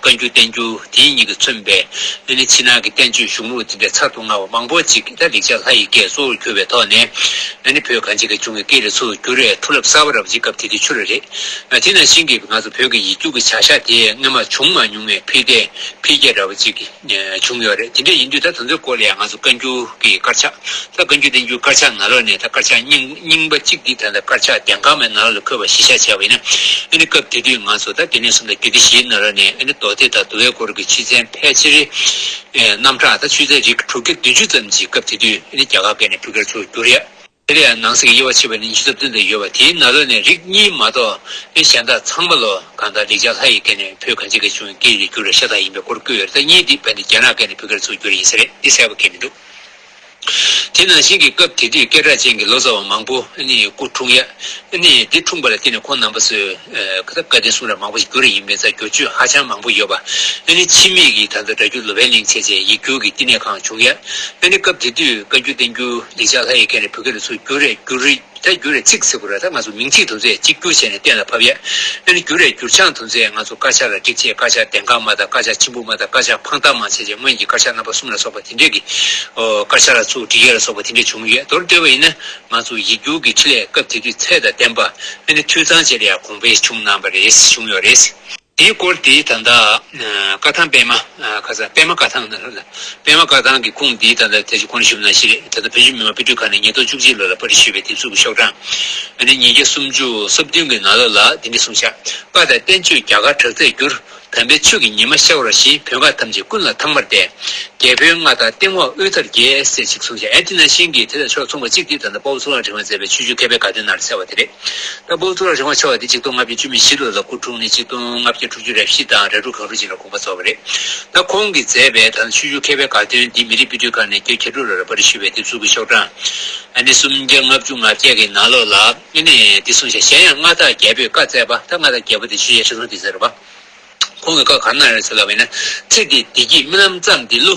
བཀའ་འགྱུར་བསྟན་འགྱུར་དེ་གཉིས་ཀྱིས་མཚོན་པའི་ཨ་ནི་ཕྱི་ནང་གི་བསྟན་བཅོས་གཞུང་ལུགས་དེ་འདྲའི་ཚར་དུ་དངར་བ་མང་པོ་ཅིག་ད་ལེགས་སྦྱར་ལྷ་ཡི་སྐད་གཙོ་བོར་གྱུར་པའི་ཐོག་ནས་ཨ་ནི་བོད་གངས་ཅན་གྱི་ལྗོངས་ཀྱི་སྐད་ལ་ཚུར་བསྒྱུར་བའི་ཐུགས་རབ་གསར་པ་རབ་ཅིག་སྐབས་དེ་དུས་ཆུ་ར་རེད། དེ་ནང་བཞིན་གྱི་ང་ཚོ་བོད་ཀྱི་ཡིག་སྒྱུར་གྱི་བྱ་གཞག་དེ་སྔོན་མ་བྱུང་མ་མྱོང་བའི་འཕེལ་རྒྱས་འཕེལ་རྒྱས་འདྲ་བ་ཅིག་བྱུང་ཡོད་རེད། དེ་འདྲ་ཡིན་དུས་ད་དེ་ཚོའི་སྐོར་ལ་ཡང་ང་ཚོ་བཀའ་འགྱུར་གྱི་དཀར་ཆག་ད་བཀའ་འགྱུར་བསྟན་འགྱུར་དཀར་ཆག་ནང་ལོགས་ནས་ད་དཀར་ཆག་རྙིང་རྙིང་པ་གཅིག་འདི་ད་ལྟ་དཀར་ཆག་ལྡན་ཁང་མའི་ནང་ལོགས་ལ་འཁོད་པ་གཞི་བཞག་བྱས་པ་ཡིན་ན་ཨ་ནི་སྐབས་དེ་དུས་ང་ཚོ་ད་དེ་ནས་བཟུང་སྟེ་རྒྱུད་སྡེ་བཞིའི་ནང་ལོགས་ནས་ཨ་ནི་མདོ་སྡེ་དང་འདུལ་བའི་སྐོར་གྱི་ཆོས་ཚན་ཕལ་ཆེར་རྣམ་གྲངས་ད་ཆོས་ཚན་རིགས་དྲུག་བརྒྱ་བདུན་ཅུ་ཙམ་ཅིག་སྐབས་དེ་དུས་ཨ་ནི་རྒྱ་གར་སྐད་ནས་བོད་སྐད་ཚུར་བསྒྱུར་ཡ། དེ་ལ་ཡང་ནང་གསེས་ཀྱི་དབྱེ་བ་ཕྱེ་བ་ནི་ཉི་ཤུ་རྩ་བདུན་དུ་ཡོད་པ་དེའི་ནང་ལོགས་ནས་རིགས་གཉིས་མ་གཏོགས་ཨེ་གཞན་དག་ཚང་མ་ལོ་གང་ལྟར་ལེགས་སྦྱར་ལྷ་ཡི་སྐད་ནས་བོད་གངས་ཅན་གྱི་ལྗོངས་ཀྱི་སྐད་ཡིག་བསྒྱུར་བ་ཤ་སྟག་ཡིན་པའི་སྐོར་བཀོད་ཡོད་རེད། ད་གཉིས་འདི་བན་དེ་རྒྱ་ནག་སྐད་ནས་བོད་སྐད་ཚུར་བསྒྱུར་ཡིན་ས་རེད། འདི་གསལ་པོ་གང་ཡང་མི་འདུག་དེ་ནང་བཞིན་གྱི་སྐབས་དེ་དུས་སྐད་གྲགས་ཅན་གྱི་ལོ་ཙཱ་བ་མང་པོ་ཨ་ནི་སྐུ་འཁྲུངས་ཡ། ཨ་ནི་འདི་འཁྲུངས་པ་ལ་བརྟེན་ནས་ཁོང་རྣམ་པ་ཚོས་ཨ་ད་བཀའ་བསྟན་གསུང་རབ་མང་པོ་ཞིག་བསྒྱུར་ཡིན་པས་ཙང་བསྒྱུར་བཅོས་ཧ་ཅང་མང་པོ་ཡོད་པ། ཨ་ནི་འཆི་མེད་ཀྱི་ད་ལྟ་སྒྲ་བསྒྱུར་ལོ་པཎ་གླིང་བྱས་རྗེས་ཡིག་སྒྱུར་གྱི་བསྟི་གནས་ཁང་བྱུང་ཡ། ཨ་ནི་སྐབས་དེ་དུས་བཀའ་འགྱུར་བསྟན་འགྱུར་ལེགས་སྦྱར་ལྷ་ཡི་སྐད་ནས་བོད་སྐད་ལ་ཚུར་བསྒྱུར་རེད་བསྒྱུར་རེད། ད་བསྒྱུར་རེད་ཚིག་ཟེར་དགོས་རེད། ད་ང་ཚོ་མིང་ཚིག་དེ་ཚོ་གཅིག་གྱུར་བྱས་ནས་གཏན་ལ་ཕབ་ཡ། ཨ་ནི་བསྒྱུར་རེད་བསྒྱུར་བྱང་དེ་ཚོ་ང་ཚོ་དཀར་ཆག་ལ་བསྒྲིགས་བྱས་དཀར་ཆག་ལྡན་ཁང་མ་དང་དཀར་ཆག་ཆེན་པོ་མ་དང་དཀར་ཆག་འཕང་ཐང་མ་བྱས་རྗེས་སྔོན་གྱི་དཀར་ཆག་རྣམ་པ་གསུམ་ལ་སོགས་པ་དེ་འདྲས་ཀྱི་ཨོ་དཀར་ཆག་ལ་ཚུར་བསྒྲིགས་ཡ་ལ་སོགས་པ་དེ་འདྲས་བྱུང་ཡོད། མདོར་བསྡུས་པ་ཡིན་ན་ང་ཚོ་ཡིག་སྒྱུར་གྱི་འཕྲིན་ལས་སྐབས་དེ་དུས་ཚད་དང་ལྡན་པ་ཨ་ནི་འཐུས་ཚང་བཅས་ལ་ཡང་གོང་འཕེལ་བྱུང་གནང་བ་རེད། བྱུང་ཡོད་རེད། དེའི་སྐོར་དེ་ད་ལྟ་བཀའ་ཐང་པད་མ་ཁ་སང་པད་མ་བཀའ་ཐང་ནང་ལ་པད་མ་བཀའ་ཐང་གི་ཁུངས་འདི་ད་ལྟ་དེ་ཚོ་གོང་ཞུས་པ་ནང་བཞིན་རེད། ད་ལྟ་བོད་ཀྱི་མི་མང་དཔེ་སྐྲུན་ཁང་ནས་ཉིས་སྟོང་བཅུ་གཅིག་ལོ་ལ་པར་སྐྲུན་ཞུས་པའི་དེབ་གཟུགས་ཀྱི་ཤོག་གྲངས་ཨ་ནི་ཉིས་བརྒྱ་སུམ་ཅུ་སོ་བདུན་གྱི་ནང་ལོགས་ལ་འདི་འདྲ་གསུངས་ཤག་བཀའ་དང་བསྟན་བཅོས་རྒྱ་གར་དྲག་རྩལ་བསྒྱུར། དམ་པའི་ཆོས་ཀྱི་ཉི་མ་ཤར་བ་བཞིན། བོད་ཁམས་ཐམས་ཅད་ཀུན་ལ་ཐང་མར་བརྡལ། རྒྱལ་པོའི་མངའ་བདག་སྟེང་འོག་དབུས་མཐར་རྒྱས། ཟེར་ཅིག་གསུངས་ཤག་ཨ་དེ་ནང་བཞིན་གྱི་དེ་དང་ཕྱོགས་མཚུངས་པ་གཅིག་འདི་ད་ལྟ་དཔའ་བོ་གཙུག་ལག་ཕྲེང་བས་མཛད་པའི་ཆོས་བརྒྱུད་མཁས་པའི་དགའ་སྟོན་ནང་ལ་གསལ་བ་དེ་རེད། ད་དཔའ་བོ་གཙུག་ལག་ཕྲེང་བ་ཆེ་བ་འདི་ཆིག་སྟོང་ལྔ་བརྒྱ་བཅུ་མེད་བཞི་ལོ་ལ་སྐུ་འཁྲུངས་ནས་ཆིག་སྟོང་ལྔ་བརྒྱ་དྲུག་ཅུ་རེ་བཞི་དང་ར་ཕྲུག་གངས་རི་བྱིན་ལ་དགོངས་པ་རྫོགས་པ་རེད། ད་ཁོང་གིས་མཛད་པའི་ད་ཆོས་བརྒྱུད་མཁས་པའི་དགའ་སྟོན་འདི་མི་རིགས་དཔེ་སྐྲུན་ཁང་ནས་བརྒྱད་བརྒྱད་དྲུག་ལོ་ལ་པར་སྐྲུན་ཞུས་པའི་དེབ་གཟུགས་ཀྱི་ཤོག་གྲངས་ཨ་ནི་སུམ་བརྒྱ་ལྔ་བཅུ་ང་བརྒྱད་ཀྱི་ནང་ལོགས་ལ་ཨ་ནི་འདི་གསུངས་ཤག་གཞན་ཡང་མངའ་བདག་རྒྱལ་པོས་བཀའ་སྩལ་པ། ད་མངའ་བདག་རྒྱལ་པོ་དེ་ཆོས་རྒྱལ་ཁྲི་སྲོང་ལྡེ་བཙན་རེད་པ། ཁོང་གིས་བཀའ་ག་རེ་གནང་རེད་ཟེར་ལབ་པ་ཡིན་ན། ཚེ་འདིའི་བདེ་སྐྱིད་རྨི་ལམ་ཙམ་འདི་བསླུ།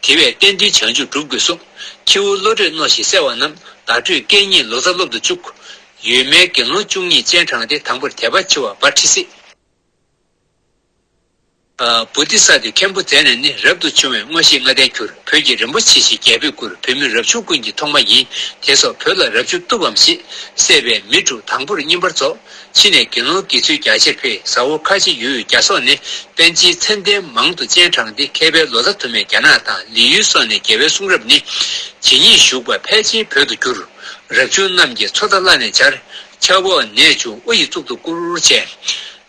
དེ་བས་གཏན་དུ་བྱང་ཆུབ་སྒྲུབ་དགོས་གསུངས། ཁྱེའུ་བློ་གྲོས་རྣོ་ཞིང་གསལ་བ་རྣམས། བརྡ་སྤྲོད་སྐད་སྙན་ལོ་ཙཱ་སློབ་ཏུ་བཅུག། ཡོད་མེད་དགེ་སློང་བཅུ་གཉིས་སྤྱན་དྲངས་ཏེ། དང་པོར་དད་པ་ཆེ་བ་བ་ཁྲི་སི། ཨ། བོ་དྷི་ས་ཏྭའི་མཁན་པོ་མཛད་ནས་ནི། རབ་ཏུ་བྱུང་བའི་མངོན་ཤེས་ལྔ་ལྡན་གྱུར། བོད་ཀྱི་རིན་པོ་ཆེ་ཞེས་རྒྱལ་པོས་བཀུར། བོད་མི་རབ་བྱུང་ཀུན་གྱི་ཐོག་མ་ཡིན། དེ་སོགས་བོད་ལ་རབ་བྱུང་བཏུབ་བམ་ཞེས། བསད་པའི་མི་དྲུག་དང་པོར་བསྙེན་པར་རྫོགས། ཕྱི་ནས་དགེ་སློང་དགེ་ཚུལ་རྒྱ་ཆེར་འཕེལ། ཟ་འོག་ཁ་ཆེ་ཡུལ་རྒྱ་སོག་ནས། པཎ་ཆེན་མཚན་ལྡན་མང་དུ་སྤྱན་དྲངས་ཏེ། མཁས་པའི་ལོ་ཙཱ་དུ་མས་རྒྱ་ནག་དང་། ལི་ཡུལ་སོགས་ནས་རྒྱལ་བའི་གསུང་རབ་ནི། ཇི་སྙེད་བཞུགས་པ་ཕལ་ཆེར་བོད་དུ་བསྒྱུར། རབ་བྱུང་རྣམས་ཀྱིས་མཚོ་དང་བླ་ནས་སྦྱར། ཆབ་འོག་ནས་བྱུང་དབུ་ཡི་གཙུག་ཏུ་བཀུར། ཅེས།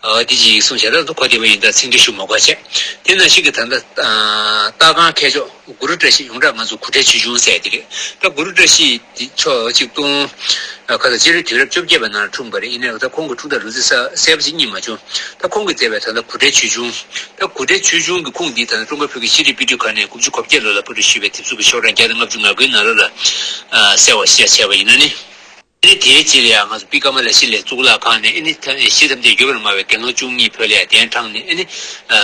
ཨ། འདི་ཅིག་ཡིག་གསུངས་བྱས། ད་ཁོ་དེ་བ་ཡིན་ད་ཚིག་འགྲེལ་ཞུ་མ་དགོས་བྱས། དེ་ནང་བཞིན་གྱི་ད་ལྟ། ཨ། སྟག་སྒང་མཁས་མཆོག་གུ་རུ་བཀྲ་ཤིས། ཡོངས་གྲགས་ང་ཚོ་གུ་བཀྲའི་ཆོས་འབྱུང་ཟེར་དེ་རེད། ད་གུ་རུ་བཀྲ་ཤིས་འདི་ཕྱོགས་གཅིག་སྟོང་། ཨ། ཁ་ས་སྤྱི་ལོའི་དུས་རབས་བཅོ་བརྒྱད་པ་ནང་འཁྲུངས་པ་རེད། ཡིན་ནའང་ད་ཁོང་གི་འཁྲུངས་སྟངས་རུ་ཚིགས་གསལ་པོ་ཅིག་རྙེད་མ་བྱུང་། ད་ཁོང་གིས་མཛད་པའི་ད་ལྟ་གུ་བཀྲའི་ཆོས་འབྱུང་། ད་གུ་བཀྲའི་ཆོས་འབྱུང་གི་ཁུངས་འདི་ད་ལྟ་ཀྲུང་གོའི་བོད་ཀྱི་ཤེས་རིག་དཔེ་སྐྲུན་ཁང་ནས་དགུ་བཅུ་གོ་བརྒྱད་ལོ་ལ་པར་སྐྲུན་ཞུས་པའི་དེབ་གཟུགས་ཀྱི་ཤོག་གྲངས་བརྒྱ་དང་ལྔ་བཅུ་ང་དགུའི་ནང་ལོགས་ལ། ཨ། གསལ་བ་ཞིག་བྱས་པ་ཡིན་ན་ནི། ཨ་ནི་དེའི་རྗེས་ལ་ཡང་ང་ཚོ་པི་ཀ་མ་ལ་ཤཱི་ལའི་གཙུག་ལག་ཁང་ནས། ཨ་ནི་ད་གཞི་ཐམས་ཅད་ཡོད་པར་སྨྲ་བའི་དགེ་སློང་བཅུ་གཉིས་བོད་ལ་ཡང་གདན་དྲངས་ནས། ཨ་ནི་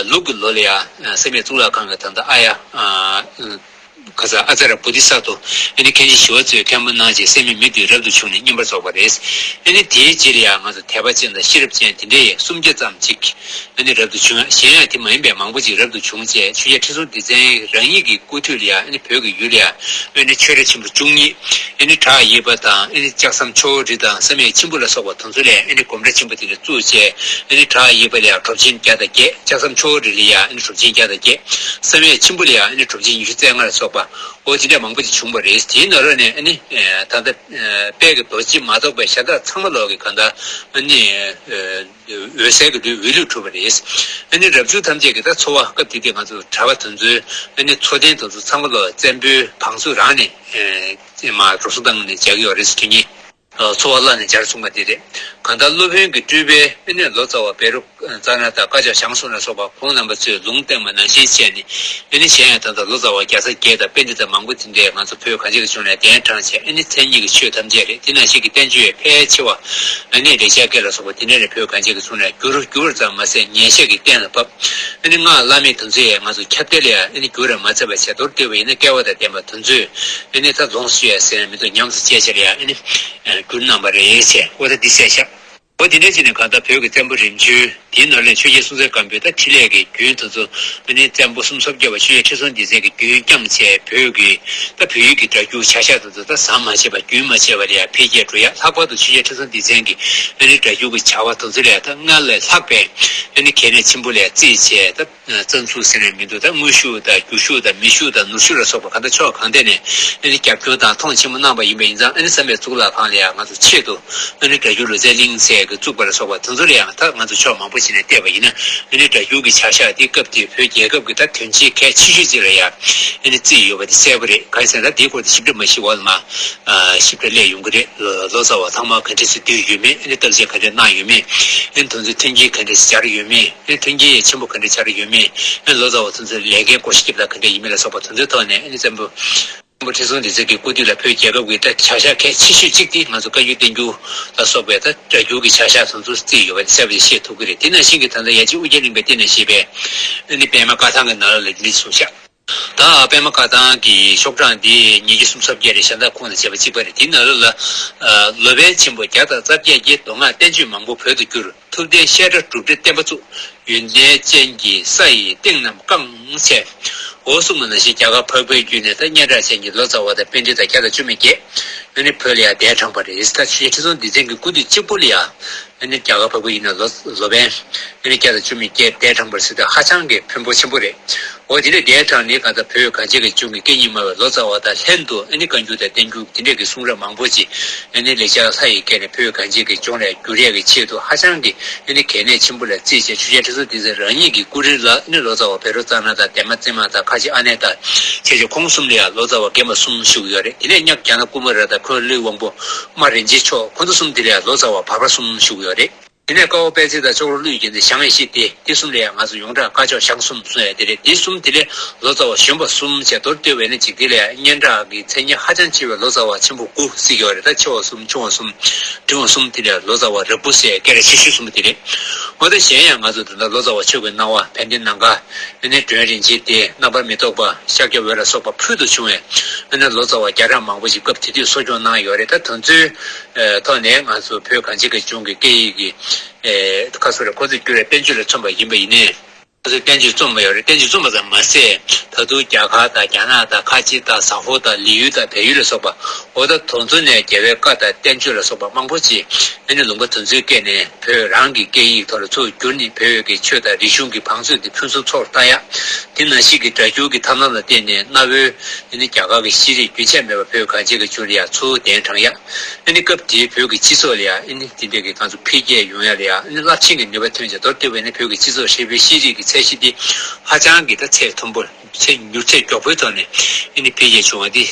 ལུག་གི་ལོ་ལ་ཡང་བསམ་ཡས་གཙུག་ལག་ཁང་གི་ད་ལྟ་ཨ་ཡ། ཨ། ཁ་ས་ཨ་ཙ་ར་བོ་དྷི་ས་ཏྭ། ཨ་ནི་མཁན་ཆེན་ཞི་བ་འཚོས་མཁན་པོ་གནང་རྗེས་སད་མི་མི་བདུན་རབ་ཏུ་བྱུང་ནས་བསྙེན་པར་རྫོགས་པ་རེད། ཨ་ནི་དེའི་རྗེས་ལ་ཡང་ང་ཚོ་དད་པ་ཅན་དང་ཤེས་རབ་ཅན་དེ་འདྲ་ཡི་སུམ་བརྒྱ་ཙམ་ཅིག་ཨ་ནི་རབ་ཏུ་བྱུང་། གཞན་ཡང་དེ་མ་ཡིན་པའི་མང་པོ་ཅིག་རབ་ཏུ་བྱུང་བྱས། ཆོས་རྒྱལ་ཁྲི་སྲོང་ལྡེ་བཙན་རང་ཉིད་ཀྱི་སྐུ་དུས་ལ་ཡང་། ཨ་ནི་བོད་ཀྱི་ཡུལ་ལ་ཡང་། ཨ་ནི་ཆོས་གྲྭ་ཆེན་པོ་བཅུ་གཉིས། ཨ་ནི་བྲག་གཡས་པ་དང་། ཨ་ནི་ལྕགས་ཟམ་ཆོ་འཕྲུལ་དང་། བསམ་ཡས་མཆིམས་ཕུ་ལ་སོགས་པ་དེ་ཚོ་ལ་ཡང་། ཨ་ནི་སྒོམ་གྲྭ་ཆེན་པོ་དེ་འདྲ་བཙུགས་བྱས། ཨ་ནི་བྲག་གཡས་པ་ལ་ཡང་གྲུབ་ཆེན་བརྒྱ་དང་བརྒྱད། ལྕགས་ཟམ་ཆོ་འཕྲུལ་ལ་ཡང་། ཨ་ནི་གྲུབ་ཆེན་བརྒྱ་དང་བརྒྱད། བསམ་ཡས་མཆིམས་ཕུ་ལ་ཡང་། ཨ་ནི་གྲུབ་ཆེན་ཉི་ཤུ་རྩ་ལྔ་ལ་སོགས་པ། འོ་དེ་འདྲ་མང་པོ་ཅིག་བྱུང་བ་རེད། དེའི་ནང་ལོགས་ནས། ཨ་ནི་ད་ལྟ་དཔལ་གྱི་རྡོ་རྗེ་མ་གཏོགས་པའི་གཞན་དག་ཚང་མ་ལོག་གི་གང་ལྟར། ཨ་ནི། འོད་གསལ་གྱི་ལུས་འོད་ལུས་གྲུབ་པ་རེད། ཨ་ནི་རབ་བྱུང་ཐམས་ཅད་ཀྱི་ད་འཚོ་བ་སྐབས་དེ་དུས་ང་ཚོ་གྲྭ་པ་དེ་ཚོའི། ཨ་ནི་འཚོ་རྟེན་དེ་ཚོ་ཚང་མ་ལོག་བཙན་པོའི་བང་མཛོད་རང་ནས། ཨེ། མར་འགྲོ་སོང་བཏང་ནས་སྦྱར་གྱི་ཡོད་རེད་ཟེར། དུས་ངེས། འཚོ་བ་བརླག་ནས་སྦྱར་སོང་བ་དེ་རེད། གང་ལྟར་སློབ་དཔོན་གྱི་སྤྲུལ་པས། ཨ་ནི་ལོ་ཙཱ་བ་བཻ་རོ་ཙ་ན་དང་བཀའ་ཕྱག་ཞང་སོང་ལ་སོགས་པ་ཁོང་རྣམ་པ་ཚོས་ལུང་བསྟན་པ་ནང་བཞིན་བྱས་ནས། ཨ་ནི་གཞན་ཡང་ད་ལྟ་ལོ་ཙཱ་བ་བརྒྱ་རྩ་བརྒྱད་དང་པཎྜི་ཏ་མང་པོ་དེ་འདྲས་ང་ཚོ་བོད་གངས་ཅན་གྱི་ལྗོངས་ལ་གདན་དྲངས་བྱས། ཨ་ནི་མཚན་ཉིད་ཀྱི་ཆོས་ཐམས་ཅད་རེད། དེ་ནང་བཞིན་གྱི་བསྟན་བཅོས་ཕལ་ཆེ་བ། ཨ་ནི་ལེགས་སྦྱར་སྐད་ལ་སོགས་པ་དེ་འདྲས་ནས་བོད་གངས་ཅན་གྱི་ལྗོངས་ལ་བསྒྱུར། བསྒྱུར་བ་ཙམ་མ་ཟད། ཉན་བཤད་ཀྱི་རྟེན་ལ་བབས། ཨ་ནི་སྔགས་བླ་མེད་དེ་ཚོ་ཡང་ང་ཚོ་ཁྱབ་གདལ་ལ་ཡང་། ཨ་ནི་བསྒྱུར་ར་མ་ཚར་བ་བྱས། མདོར་བསྡུས་པ་ཡིན་ན་སྐལ་བ་དང་ལྡན་པ་དེ་ཚོས། ཨ་ནི་ད་ལོངས་སུ་སྤྱོད་ཡ་ཟེར་ན་མི་འདུག་ཉམས་སུ་བཅད་བྱས་ལ་ཡང་། ཨ་ནི་བསྒྱུར་གནང་བ་རེད་ཟེར། འོ་ད་འདི་གསལ་བཞག་འོ་དེ་འདྲ་བྱས་ནས་གང་ལྟར་བོད་ཀྱི་བཙན་པོ་རིམ་བྱོན་དེའི་ནང་ལས་ཆོས་རྒྱལ་སྲོང་བཙན་སྒམ་པོས་ད་འཕྲིན་ལས་ཀྱི་རྒྱུན་དེ་ཚོ། ཨ་ནི་བཙན་པོ་སུམ་ཅུ་སོ་བརྒྱད་པ་ཆོས་རྒྱལ་ཁྲི་སྲོང་ལྡེ་བཙན་གྱི་རྒྱུན་བསྐྱངས་བྱས། བོད་ཀྱི་ད་བོད་ཡིག་གི་སྒྲ་སྒྱུར་བྱ་གཞག་དེ་ཚོ་ད་ཟམ་མ་ཆད་པར་རྒྱུན་མ་ཆད་པར་ཡང་འཕེལ་རྒྱས་འགྲོ་ཡ། ལྷག་པར་དུ་ཆོས་རྒྱལ་ཁྲི་སྲོང་ལྡེ་བཙན་གྱི་ཨ་ནི་སྒྲ་སྒྱུར་གྱི་བྱ་བ་དེ་ཚོ་ལས་ད་སྔར་ལས་ལྷག་པའི། ཨ་ནི་གལ་གནད་ཆེན་པོ་ལས་བརྩིས་བྱས། ད་རྩ་འཛུགས་ཟེར་ནས་མི་འདུག་ད་དངོས་ཤུགས་དང་རྒྱུ་ཤུགས་དང་མི་ཤུགས་དང་ནོར་ཤུགས་ལ་སོགས་པ་གང་ལྟར་ཕྱོགས་གང་ཐད་ནས། ཨ་ནི་རྒྱབ་སྐྱོར་དང་མཐོང་ཆེན་པོ་གནང་བ་ཡིན་པ་ཡིན་ཙང་། ཨ་ནི་བསམ་ཡས་གཙུག་ལག་ཁང་ལ་ཡང་ང་ཚོ་ཆེད་དུ། ཨ་ནི་སྒྲ་སྒྱུར་ལོ་ཙཱའི་གླིང་ཟེར་གྱི་བཙུགས་པ་ལ་སོགས་པ་དེ་ཚོ་ལ་ཡང་ད་ང་ཚོ་ཕྱོགས་མང་པོ་ཞིག་ནས་བལྟས་པ་ཡིན་ན། ཨ་ནི་སྒྲ་སྒྱུར་གྱི་བྱ་གཞག་འདི་སྐབས་དེའི་བོད་རྒྱལ་ཁབ་ཀྱི་ད་དོན་ཆེན་གལ་ཆེ་ཤོས་ཅིག་ལ་ཡང་། ཨ་ནི་བརྩིས་ཡོད་པ་དེ་གསལ་པོ་རེད། གང་ཡིན་ཟེར་ན་དེའི་སྐོར་དེ་ཞིབ་ཕྲ་མ་ཞིག་འོག་ལ་མར། ཨ། ཞིབ་ཕྲ་སླེབས་ཡོང་གི་རེད། ལོ་ལོ་ཙཱ་བ་ཚང་མ་ག་འདྲས་སེ་བསྡུས་ཡོད་མེད། ཨ་ནི་བརྟག་དཔྱད་ག་འདྲས་གནང་ཡོད་མེད། ཨ་ནི་དེ་ཚོའི་མཐུན་རྐྱེན་ག་འདྲས་སེ་སྦྱར་ཡོད་མེད། ཨ་ནི་མཐུན་རྐྱེན་ཆེན་པོ་ག་འདྲས་སྦྱར་ཡོད་མེད། ཨ་ནི་ལོ་ཙཱ་བ་དེ་ཚོའི་ལས་འགན་བགོ་བཤའ་རྒྱབ་སྟངས་ག་འདྲས་ཡིན་མིན་ལ་སོགས་པ་དེ་ཚོའི་ཐོག་ནས། ཨ་ནི་བཙན་པོ། བཙན་པོ་ཁྲི་སྲོང་ལྡེ་བཙན་གྱི་སྐུ་དུས་ལ་བོད་རྒྱལ་ཁབ་ཀྱི་ད་བྱ་གཞག་གལ་ཆེ་ཤོས་གཅིག་དེ་ང་ཚོ་བཀའ་བརྒྱུད་བསྟན་འགྱུར་ལ་སོགས་པའི་ད་སྒྲ་སྒྱུར་གྱི་བྱ་གཞག་དེ་ཚོ་བརྩིས་ཡོད་པ་དེ་གསལ་པོ་ཞིག་ཤེས་ཐུབ་ཀྱི་རེད། དེ་ནང་བཞིན་གྱི་ད་ལྟ་ཡ་གཅིག་ཨོ་རྒྱན་གླིང་པས་བསྟན་ནས་བཞེས་པའི། ཨ་ནི་པདྨ་བཀའ་ཐང་གི་ནང་ལ་འདི་གསུངས་ཤག་ད་པདྨ་བཀའ་ཐང་གི་ཤོག་གྲངས་འདི་ཉིས་བརྒྱ་སུམ་ཅུ་སོ་བརྒྱད་རེད། གཞན་དག་ཁོངས་ལ་བྱས་པ་གཅིག་པ་རེད། དེའི་ནང་ལོགས་ལ། ཨ། ལོ་པཎ་ཆེན་པོ་བརྒྱ་དང་རྩ་བརྒྱད་ཀྱིས་མདོ་སྔགས་བསྟན་བཅོས་མང་པོ་བོད་དུ་བསྒྱུར། ཐུབ་བསྟན་བཤད་སྒྲ་གྲུབ་འབྲས་བསྟན་པ་བཙུགས། ཡོན་ཏན་ཅན་གྱིས་ས་ཡི་སྟེང་རྣམས་བཀང་བྱས། འོ་གསུངས་པ་ནང་བཞིན་རྒྱ་གར་འཕགས་པའི་རྒྱུད་ནས་ད་སྙན་གྲགས་ཅན་གྱི་ལོ་ཙཱ་བ་དང་པཎྜི་ཏ་བརྒྱ་དང་བཅུ་མེད་བརྒྱད། ཨ་ནི་བོད་ལ་ཡང་གདན་དྲངས་པ་རེད། ད་ཆོས་རྒྱལ་ཁྲི་སྲོང་ལྡེ་བཙན་གྱི་སྐུ་དུས་གཅིག་པོ་ལ་ཡང་། ཨ་ནི་རྒྱ་གར་འཕགས་པའི་ཡུལ་ནས་ལོ་ལོ་པཎ་ཨ་ནི་བརྒྱ་དང་བཅུ་མེད་བརྒྱད་གདན་དྲངས་པར་ཟེར་དུས་ཧ་ཅང་གི་ཕོན་པོ་ཆེན་པོ་རེད། འོ་དེ་ལས་གདན་དྲངས་ནས་གང་ལྟར་བོད་གངས་ཅན་གྱི་ལྗོངས་ཀྱི་སྐད་གཉིས་སྨྲ་བའི་ལོ་ཙཱ་བ་དང་ལྷན་དུ། ཨ་ནི་བཀའ་འགྱུར་དང་བསྟན་འགྱུར་དེ་འདྲས་ཀྱི་གསུང་རབ་མང་པོ་ཅིག་ཨ་ནི་ལེགས་སྦྱར་ལྷ་ཡི་སྐད་ནས་བོད་གངས་ཅན་གྱི་ལྗོངས་ལ་བསྒྱུར་ཡས་ཀྱི་ཆེད་དུ་ཧ་ཅང་གི་ཨ་ནི་གལ་གནད་ཆེན་པོ་ལ་བརྩིས་བྱས། ཆོས་རྒྱལ་ཁྲི་སྲོང་ལྡེ་བཙན་རང་ཉིད་ཀྱི་སྐུ་རིམ་ལ། ཨ་ནི་ལོ་ཙཱ་བ་བཻ་རོ་ཙ་ན་དང་། འདན་མ་བཙུན་མ་དང་། ཁ་ཆེ་ཨ་ནེ་དང་བཅས་བྱས། ཁོང་གསུམ་ལ་ཡང་ལོ་ཙཱ་བ་རྒན་པ་གསུམ་བཞུགས་ཡོད་རེད། དེ་ནས་གཉགས་རྒྱ་ནག་ཀུ་མ་ར་དང་། འཁོན་ཀླུའི་དབང་པོ་རྨ་རིན་ཆེན་མཆོག་ཁོང་ཚོ་གསུམ་དེ་ལ་ཡང་ལོ་ཙཱ་བ་བར་པ་གསུམ་བཞུགས་ཡོད་རེད། དེ་ནས་དཀར་པོ་པད་ཚལ་དང་ཅོག་རོ་ཀླུ་ཡི་རྒྱན་དེ་ཞང་ཡེ་ཤེས་ཏེ། དེ་གསུམ་ལ་ཡང་ང་ཚོ་ཡོངས་གྲགས་དཀར་ཕྱོགས་ཞང་གསུམ་གསུང་ཡ་དེ་རེད། དེ་གསུམ་དེ་ལས་ལོ་ཙཱ་བ་གཞོན་པ་གསུམ་བྱས། མདོར་བསྡུས་པ་ཡིན་ན་འཇིག་རྟེན་ལ་ཡང་སྙན་གྲགས་ཀྱི་མཚན་སྙན་ཧ་ཅང་ཆེ་བའི་ལོ་ཙཱ་བ་ཆེན་པོ་དགུ་ཟེར་གྱི་ཡོད་རེད། ད་ཆེ་བ་གསུམ་ཆུང་བ་གསུམ་འབྲིང་བ་གསུམ་དེ་ལས་ལོ་ཙཱ་བ་རབ་དགུ་ཟེར་སྐད་གྲགས་ཆེ་ཤོས་གསུམ་དེ་རེད། འོ་ད་གཞན་ཡང་ང་ཚོ་ད་ལྟ་ལོ་ཙཱ་བ་ཆོས་ཀྱི་སྣང་བ་དཔལ་ལྡན་ནམ་མཁའ། ཨ་ནི་སྒྲོན་རིན་ཆེན་ཏེ། རྣམ་པར་མི་རྟོག་པ། ཤཱཀྱ་འོད་ལ་སོགས་པ་ཕུལ་དུ་བྱུང་བའི་ཨ་ནི་ལོ་ཙཱ་བ་བརྒྱ་ཕྲག་མང་པོ་ཞིག་སྐབས་དེ་དུས་གསོ་སྐྱོང་གནང་ཡོད་རེད། ད་དེ་ཚོའི་ཐོག་ནས་ང་ཚོ་བོད་གངས་ཅན་གྱི་ལྗོངས་ཀྱི་སྐད་ཡིག་གི་ཁ་སོ་རེད། ཁོ་ཚོས་བསྒྱུར་བའི་བསྟན་བཅོས་ལ་མཚོན་པ་ཡིན་པ་ཡིན་ནའི། ང་ཚོས་བསྟན་བཅོས་རྩོམ་པ་ཡོད་རེད། བསྟན་བཅོས་རྩོམ་པ་ཙམ་མ་ཟད། ད་དུང་རྒྱ་གར་དང་རྒྱ་ནག་དང་ཁ་ཆེ་དང་ཟ་ཧོར་དང་ལི་ཡུལ་དང་བལ་ཡུལ་ལ་སོགས་པ། འོ་ད་དེ་ཚོ་ནས་རྒྱལ་བའི་བཀའ་དང་བསྟན་བཅོས་ལ་སོགས་པ་མང་པོ་ཅིག་ཨ་ནི་ལུང་པ་དེ་ཚོའི་སྐད་ནས་བོད་རང་གི་སྐད་ཡིག་ཐོག་ལ་ཚུར་བསྒྱུར་ནས་བོད་ཀྱི་ཆོས་དང་རིག་གཞུང་གི་བང་མཛོད་དེ་ཕུན་སུམ་ཚོགས་སུ་གཏང་ཡ། དེ་ནང་བཞིན་གྱི་སྒྲ་སྒྱུར་གྱི་ཐབས་ལམ་ལ་བརྟེན་ནས་གནའ་བོའི་ཨ་ནི་རྒྱ་གར་གྱི་ཤེས་རིག་རྒྱུན་ཆད་མེད་པར་བོད་གངས་ཅན་གྱི་ལྗོངས་ལ་ཡང་ཚུར་གདན་དྲངས་ཡ། ཨ་ནི་སྐབས་དེའི་བོད་ཀྱི་སྤྱི་ཚོགས་ལ་ཡང་ཨ་ནི་དེ་འདྲ་གི་ང་ཚོ་འཕེལ་རྒྱས་ཡོང་ཡ་ལ་ཡང་ཨ་ནི་རླབས་ཆེན་གྱི་ནུས་པ་ཐོན་ཅིང་། མདོར་བསྡུས་པ་ཡིན་ན་བོད་ཀྱི་སྤྱི་ཚོགས་ཧྲིལ་པོའི་ཤེས་རིག་གི་ཚད་གཞི་འདི་ཧ་ཅང་གི་ད་ཚད་མཐོན་པོ། ཚད་མྱུར་ཚད་མགྱོགས་པོའི་ཐོག་ནས་ཨ་ནི་འཕེལ་རྒྱས་བྱུང་བ་འདི་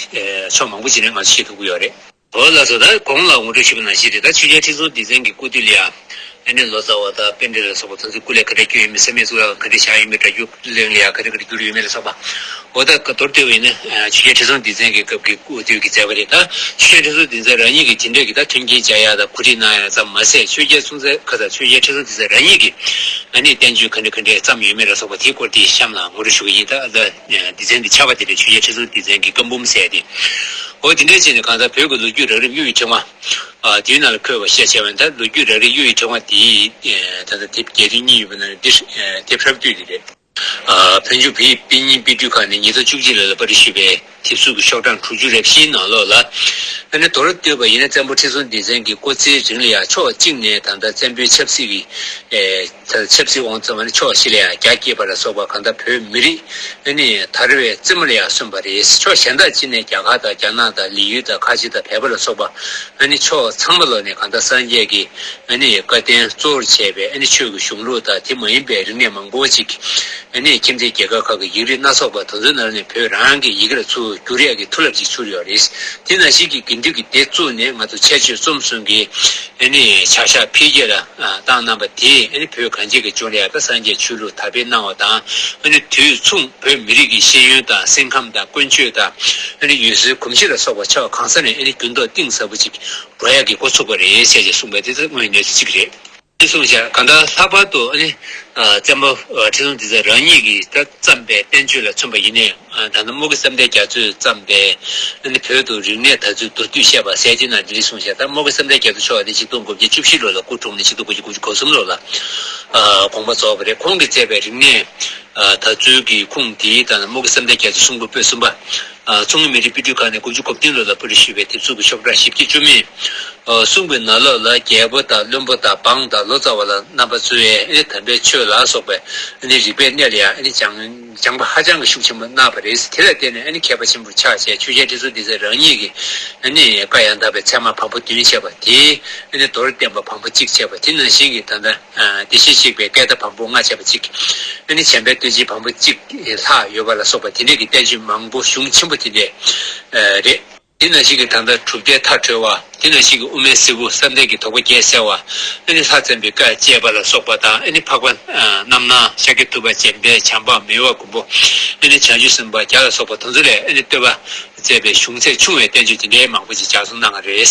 ཕྱོགས་མང་པོ་ཅིག་ནས་ང་ཚོ་ཤེས་ཐུབ་ཀྱི་ཡོད་རེད། འོ་ལགས་སོ། ད་གོང་ལ་ངོ་སྤྲོད་ཞུས་པ་ནང་བཞིན་རེད། ད་ཆོས་རྒྱལ་ཁྲི་སྲོང་ལྡེ་བཙན་གྱི་སྐུ་དུས་ལ་ཡང་ཨ་ནི་ལོ་ཙཱ་བ་དང་པཎྜི་ཏ་ལ་སོགས་པ་དེ་ཚོ་སྐུ་ལས་ག་འདྲ་བསྐྱོན་ཡོད་མེད། བསམ་ཡས་གཙུག་ལག་ཁང་ག་འདྲ་བཞེངས་ཡོད་མེད། སྒྲ་སྒྱུར་གླིང་ལ་ཡང་ག་འདྲ་ག་འདྲ་བསྒྱུར་ཡོད་མེད་ལ་སོགས་པ། འོ་ད་མདོར་བསྡུས་པ་ཡིན་ན་ཆོས་རྒྱལ་ཁྲི་སྲོང་ལྡེ་བཙན་གྱི་སྐབས་ཀྱི་སྐུ་དུས་ཀྱི་མཛད་པ་རེད། ད་ཆོས་རྒྱལ་ཁྲི་སྲོང་ལྡེ་བཙན་རང་ཉིད་ཀྱིས་དེ་འདྲ་གི་ད་མཐུན་རྐྱེན་སྦྱར་ཡ་དང་གོ་སྒྲིག་གནང་ཡ་ཙམ་མ་ཟད། ཆོས་རྒྱལ་སྲོང་བཙན་ཁ་ས་ཆོས་རྒྱལ་ཁྲི་སྲོང་ལྡེ་བཙན་རང་ཉིད་ཀྱིས་ཨ་ནི་བསྟན་བཅོས་ག་འདྲ་ག་འདྲ་བརྩམས་ཡོད་མེད་ལ་སོགས་པ་དེའི་སྐོར་དེ་གཤམ་ལ་ངོ་སྤྲོད་ཞུ་གི་ཡིན། ད་ད་ལྡེ་བཙན་དེ་ཆགས་པ་དེ་རེད། ཆོས་རྒྱལ་ཁྲི་སྲོང་ལྡེ་བཙན་གྱི་བཀའ་འབུམ་ཟེར་ཡ་དེ། འོ་དེ་འདྲ་བྱས་ནས་གང་ལྟར་བོད་ཀྱི་ལོ་རྒྱུས་རགས་རིམ་གཡུ་ཡི་ཕྲེང་བ། ཨ་དེའི་ནང་ལ་འཁོད་པ་བཤད་བྱས་པ་ཡིན། ད་ལོ་རྒྱུས་རགས་རིམ་གཡུ་ཡི་ཕྲེང་བ་དེའི་ད་ལྟ་དེབ་རྒྱས་རིམ་གཉིས་ཡོད་པ་ནང་ནས་འདི་དེབ་ཧྲག་བསྡུས་དེ་རེད། ཨ་བོད་འགྱུར་བོད་ཡིག་དཔེ་རྙིང་དཔེ་སྐྲུན་ཁང་ནས་ཉིས་སྟོང་བཅུ་གཅིག་ལོ་ལ་པར་སྐྲུན་ཞུས་པའི་དེབ་གཟུགས་ཀྱི་ཤོག་གྲངས་དྲུག་ཅུ་རེ་བཞིའི་ནང་ལོགས་ལ། ཨ་ནི་མདོར་བསྡུས་པ་ཡིན་ན་བཙན་པོ་ཁྲི་སྲོང་ལྡེ་བཙན་གྱི་སྐུ་ཚེའི་རིང་ལ་ཡང་ཕྱོགས་གཅིག་ནས་ད་ལྟ་བཙན་པོའི་ཆབ་སྲིད་ཀྱི་ཨེ། ད་ཆབ་སྲིད་དབང་བཙོང་བ་ནི་ཕྱོགས་བཞི་ལ་ཡང་རྒྱ་བསྐྱེད་པ་ལ་སོགས་པ་གང་ལྟར་བོད་མི་རིགས་ཨ་ནི་དར་བའི་རྩེ་མོ་ལ་ཡང་སོན་པ་རེད། ཕྱོགས་གཞན་དག་ཅིག་ནས་རྒྱ་གར་དང་རྒྱ་ནག་དང་ལི་ཡུལ་དང་ཁ་ཆེ་དང་བལ་པོ་ལ་སོགས་པ་ཨ་ནི་ཕྱོགས་ཚང་མ་ལོག་ནས་གང་ལྟར་སངས་རྒྱས་ཀྱི་ཨ་ནི་བཀའ་བསྟན་གཙོ་བོར་བྱས་པའི་ཨ་ནི་ཆོས་ཀྱི་གཞུང་ལུགས་དང་དེ་མ་ཡིན་པའི་རིག་གནས་མང་པོ་ཅིག་ཨ་ནི་ཁྱིམ་མཚེས་རྒྱལ་ཁབ་ཁག་གི་ཡིག་རིགས་སྣ་ཚོགས་པ་དེ་ཚོའི་ནང་ནས་བོད་རང་གི་ཡི་གེ་ལ་ཚུར་བསྒྱུར་ཡག་གི་མཐུ་རླབས་ཅིག་འཕྱུར་ཡོད་རེད། དེ་ནང་བཞིན་གྱི་དགེ་འདུན་གྱི་སྡེ་བཙུགས་ནས་ང་ཚོ་ཁྱད་ཆོས་རྩོམ་གསུམ་གྱི་ཨ་ནི་བྱ་གཞག་འཕེལ་རྒྱས་ལ་བཏང་གནང་བ་དེས་ཨ་ནི་བོད་གངས་ཅན་གྱི་ལྗོངས་ལ་ཡང་ད་སངས་རྒྱས་ཆོས་ལུགས་དར་སྤེལ་གནང་བ་དང་། ཨ་ནི་དུས་མཚུངས་བོད་མི་རིགས་ཀྱི་ཤེས་ཡོན་དང་སེམས་ཁམས་དང་ཀུན་སྤྱོད་དང་ཨ་ནི་ཡུལ་སྲོལ་གོམས་གཤིས་ལ་སོགས་པ་ཕྱོགས་གང་ས་ནས་ཨ་ནི་འགྱུར་ལྡོག་གཏིང་ཟབ་པོ་ཅིག་འགྲོ་ཡག་གི་འགོ་ཚུགས་པ་རེད་ཟེར་ཅེས་གསུངས་པ་དེ་ད་དངོས་ཡོད་གནས་ཚུལ་ཅིག་རེད། ཅེས་གསུངས་བཞག་གང་ལྟར་ལྷག་པར་དུ་ཨ་ནི་བཙན་པོ་ཁྲི་སྲོང་ལྡེ་བཙན་རང་ཉིད་ཀྱིས་ད་བརྩམས་པའི་བསྟན་བཅོས་ལ་མཚོན་པ་ཡིན་ནའི། ད་ལྟ་རྨོ་གི་བསམ་གཏན་རྒྱ་མཚོས་བརྩམས་པའི་ཨ་ནི་བོད་དུ་རིག་གནས་དར་ཚུལ་མདོར་བསྡུས་བཤད་པ་ཟེར་གྱི་ན་འདི་རིགས་གསུངས་བཞག་ད་རྨོ་གི་བསམ་གཏན་རྒྱ་མཚོ་མཆོག་ནི་ཆིག་སྟོང་དགུ་བརྒྱ་བཅུ་བཞི་ལོ་ལ་སྐུ་འཁྲུངས་ནས་ཆིག་སྟོང་དགུ་བརྒྱ་དགུ་བཅུ་གོ་གསུམ་ལོ་ལ་དགོངས་པ་རྫོགས་པ་རེད། ཁོང་གིས་མཛད་པའི་རིག་གནས་དར་ཚུལ་གྱི་ཁུངས་དེའི་ད་ལྟ་རྨོ་གི་བསམ་གཏན་རྒྱ་མཚོའི་གསུང་འབུམ་པོད་གསུམ་པ། མཚོ་སྔོན་མི་རིགས་དཔེ་སྐྲུན་ཁང་ནས་དགུ་བཅུ་གོ་བདུན་ལོ་ལ་པར་སྐྲུན་ཞུས་པའི་དེབ་གཟུགས་ཀྱི་ཤོག་གྲངས་བཞི་བརྒྱ་བཅུ་མེད། གསུང་གི་ནང་ལོགས་ལ་རྒྱལ་པོ་དང་བློན་པོ་དང་འབངས་དང་ལོ་ཙཱ་བ་ལ་རྣམ་པ་ཚོས་ཨ་ནི་དམ་པའི་ཆོས་ལ་སོགས་པའི་ཨ་ནི་རིག་པའི་གནས་ལ་ཡང་ཨ་ནི་སྦྱང་སྦྱང་པ་ཧ་ཅང་གི་ཤུགས་ཆེན་པོ་གནང་བ་རེད། དེ་ལ་བརྟེན་ནས་ཨ་ནི་མཁས་པ་ཆེན་པོ་ཆགས་བྱས་ཆོས་རྒྱལ་ཁྲི་སྲོང་ལྡེ་བཙན་རང་ཉིད་ཀྱིས་ཨ་ནི་བཀའ་ཡང་དག་པའི་ཚད་མ་བམ་པོ་བདུན་བྱས་པ་དེ་ཨ་ནི་མདོར་བསྟན་པ་བམ་པོ་གཅིག་བྱས་པ་དེ་ནང་བཞིན་གྱི་ད་ལྟ་བདེ་གཤེགས་གཤེགས་པའི་བསྐྱེད་བརྡ་བམ་པོ་ལྔ་བྱས་པ་གཅིག་ཨ་ནི་བྱམས་པའི་བསྟོད་ཆེན་བམ་པོ་གཅིག་ལྷག་ཡོད་པ་ལ་སོགས་པ་དེ་འདྲས་ཀྱི་བསྟན་བཅོས་མང་པོ་གཞུང་ཆེན་པོ་དེ་འདྲས་རེད། དེ་ནང་བཞིན་གྱི་ད་ལྟ་གྲུབ་མཐའི་མཐའ་གྲོལ་བ། དེ་ནང་བཞིན་གྱི་དབུ་མའི་སིལ་བུ་བསམ་གཏན་གྱི་དོགས་པ་བརྒྱད་སེལ་བ། ཨ་ནི་ལྷ་བཙན་པོའི་བཀའ་བཅད་པ་ལ་སོགས་པ་དང་ཨ་ནི་འཕགས་པ་རྣམ་སྣང་ཤཱཀྱ་ཐུབ་པ་འཇམ་དཔལ་བྱམས་པ་མི་བ་མགོན་པོ། ཨ་ནི་བྱང་ཆུབ་སེམས་དཔའ་བརྒྱ་ལ་སོགས་པ་དེ་ཚོ་ལས་ཨ་ནི་བསྟོད་པ་མཛད་པའི་གཞུང་ཚད་ཆུང་བའི་བསྟན་བཅོས་དེ་འདྲའི་མང་པོ་ཅིག་ལྗགས་རྩོམ་གནང་བ་རེད།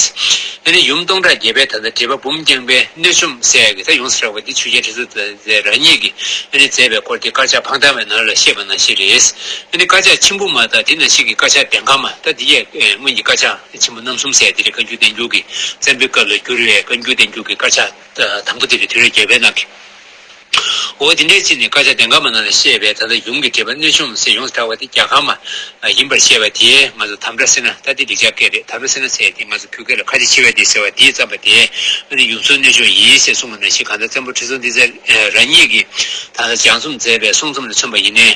ཨ་ནི་ཡུམ་སྟོང་ཕྲག་བརྒྱད་པའི་ད་ལྟ་འགྲེལ་པ་འབུམ་རྐྱང་པའི་གནོད་འཇོམས་ཟེར་ཡག་གི་ད་ཡོངས་སུ་གྲགས་པ་འདི་ཆོས་རྒྱལ་ཁྲི་སྲོང་ལྡེ་བཙན་རང་ཉིད་ཀྱིས་ཨ་ནི་མཛད་པའི་སྐོར་དེ་དཀར་ཆག་འཕང་ཐང་བའི་ནང་ལ་བཤད་པ་ནང་བཞིན་རེད། ཨ་ནི་དཀར་ཆག་ཆེན་པོ་མ་དང་དེ་ནང་བཞིན་གྱི་དཀར་ཆག་ལྡན་ཁ་མ། ད་འདི་ཡས་སྔོན་གྱི་དཀར་ཆག་ཆེན་པོ་རྣམ་གསུམ་ཟེར་དེ་རེད། བཀའ་འགྱུར་བསྟན་འགྱུར་གྱི་བཙན་པོའི་སྐབས་ལ་བསྒྱུར་བའི་བཀའ་འགྱུར་བསྟན་འགྱུར་གྱི་དཀར་ཆག་དང་པོ་དེ་རེད། དུས་རབས་བརྒྱད་པའི་ནང་གི། འོ་དེ་འདྲའི་ཕྱིར་ནས་དཀར་ཆག་ལྡན་ཁ་མ་ནང་ལ་བཤད་པའི་ད་ལྟ་ཡུམ་གྱི་འགྲེལ་པ་གནོད་འཇོམས་ཟེར་ཡོངས་སུ་གྲགས་པ་དེ་རྒྱལ་ཁ་མ་ཡིན་པར་བཤད་པ་དེས་ང་ཚོ་དམ་བྲ་སེར་སྣ། ད་དེ་འགྲིག་ཆགས་སྐད་རེད། དམ་བྲ་སེར་སྣ་ཟེར་དེ་ང་ཚོ་བོད་སྐད་ལ་ཁ་ཆེ་ཆེ་བས་དེ་ཟེར་བ་དེས་བརྩམས་པ་དེ་ཨ་ནི་ཡུམ་གསུམ་གནོད་འཇོམས་ཡིན་ཟེར་གསུངས་པ་ནང་བཞིན་གང་ལྟར་བཙན་པོ་ཁྲི་སྲོང་ལྡེ་བཙན་རང་ཉིད་ཀྱིས་ད་ལྟ་ལྗགས་རྩོམ་མཛད་པའི་གསུང་རྩོམ་ལ་མཚོན་པ་ཡིན་ནའི།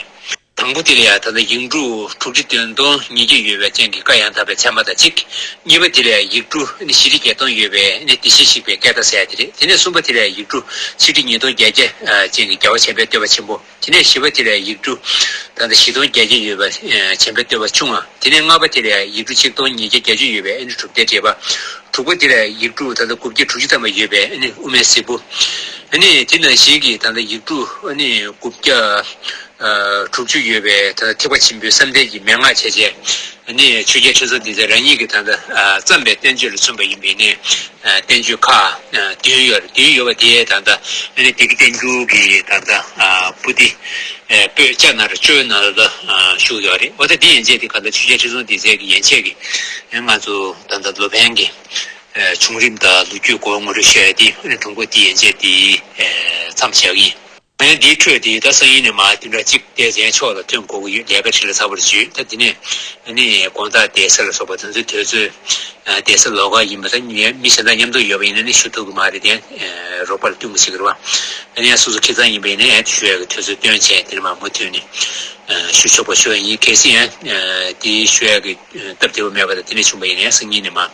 ད་ དང་པོ་དེ་ལ་ཡང་ད་ལྟ་ཡིག་འབྲུ་དྲུག་ཁྲི་བདུན་སྟོང་ཉིས་བརྒྱ་ཡོད་པའི་ཅན་གྱི་ཀ་ཡང་དག་པའི་ཚད་མ་དང་གཅིག་གཉིས་པ་དེ་ལ་ཡང་ཡིག་འབྲུ་ནི་བཞི་ཁྲི་བརྒྱད་སྟོང་ཡོད་པའི་ནི་དེ་བཞིན་གཤེགས་པའི་སྐད་བརྡ་ཟེར་ཡ་དེ་རེད། དེ་ནས་གསུམ་པ་དེ་ལ་ཡང་ཡིག་འབྲུ་ཆིག་ཁྲི་ཉིས་སྟོང་བརྒྱད་བརྒྱ་ཅན་གྱི་རྒྱལ་བ་བྱམས་པའི་བསྟོད་པ་ཆེན་པོ། དེ་ནས་བཞི་པ་དེ་ལ་ཡིག་འབྲུ་ད་ལྟ་བཞི་སྟོང་བརྒྱད་བརྒྱ་ཡོད་པ་བྱམས་པའི་བསྟོད་པ་ཆུང་བ། དེ་ནས་ལྔ་པ་དེ་ལ་ཡིག་འབྲུ་ཆིག་སྟོང་ཉིས་བརྒྱ་བརྒྱད་ཅུ་ཡོད་པའི་ཨ་ནི་གྲུབ་མཐའི་འགྲེལ་པ། དྲུག་པ་དེ་ལ་ཡིག་འབྲུ་ད་ལྟ་དགུ་བརྒྱ་དྲུག་ཅུ་ཐམ་པ་ཡོད་པའི་ཨ་ནི་དབུ་མའི་སིལ་བུ། ཨ་ནི་དེ་ནང་བཞིན་གྱི་ད་ལྟ་ཡིག་འབྲུ་ཨ་ནི་དགུ་བརྒྱ་དྲུག་ཅུ་ཡོད་པའི་ད་ལྟ་ཐེག་པ་ཆེན་པོའི་བསམ་གཏན་གྱི་མན་ངག་བྱས་རྗེས་ཨ་ནི་ཆོས་རྒྱལ་ཁྲི་སྲོང་ལྡེ་བཙན་རང་ཉིད་ཀྱིས་ད་ལྟ་བརྩམས་པའི་བསྟན་བཅོས་ལ་མཚོན་པ་ཡིན་པས་ནི། བསྟན་བཅོས་ཁག་བདུན་ཡོད་རེད། བདུན་ཡོད་པ་དེ་ད་ལྟ་ཨ་ནི་སྡེ་དགེ་བསྟན་འགྱུར་གྱི་ད་ལྟ་པོ་ཏི་པོད་ལྕགས་ནག་བཅོ་ལྔ་ནང་ལ་བཞུགས་ཡོད་རེད། འོ་ད་འདི་ཡན་ཆད་དེ་ག་ད་ཆོས་རྒྱལ་ཁྲི་སྲོང་ལྡེ་བཙན་གྱི་ཡན་ཆད་ཀྱི་ང་ཚོ་ད་ལྟ་ལོ་པཎ་གྱི་བྱུང་རིམ་དང་ལོ་རྒྱུས་གོ་བ་ངོ་སྤྲོད་ཞུ་ཡ་དེ་ཨ་ནི་དང་པོ་དེ་ཡན་ཆད་དེ་མཚམས་བཞག་གི་ཡིན། ཨ་ནི་འདིའི་འཕྲོས་དེ་ད་སང་ཉིན་ནས་མར་བདུན་ཕྲག་གཅིག་དེ་ཚན་ཕྱོགས་ལ་ཐོན་དགོས་ཀྱི་ཡོད། ལས་ཀ་ཁྲིད་ལ་ཚར་བར་བརྗོད། ད་དེ་ནས་ཨ་ནི་དགོང་དག་བསྡད་ས་ལ་སོགས་པ་དེ་ཚོའི་དུས་ཚོད་བསྡད་ས་ལོགས་ཀ་ཡིན་པ་དང་མི་གཞན་དག་མཉམ་དུ་ཡོད་པ་ཡིན་ན་ནི་ཞུ་ཐུབ་ཀྱི་མ་རེད་དེ། རོགས་པ་ལ་བསྟུན་དགོས་བྱེད་ཀྱི་རེད་བ། ཨ་ནི་ཡང་སོ་སོ་ཁེ་བཟང་ཡིན་པ་ཡིན་ན་ཡང་དེ་ཞུ་ཡག་གི་དུས་ཚོད་བཏོན་བྱས་དེ་ནས་མར་མུ་མཐུད་ནས་ཞུ་ཆོག་པ་ཞུ་ཡ་ཡིན། གལ་སྲིད་ཡང་དེ་ཞུ་ཡག་གི་སྟབས་བདེ་པོ་མེད་པ་དང་དེ་ནས་བྱུང་པ་ཡིན་ན་ཡང་སང་ཉིན་ནས་མར་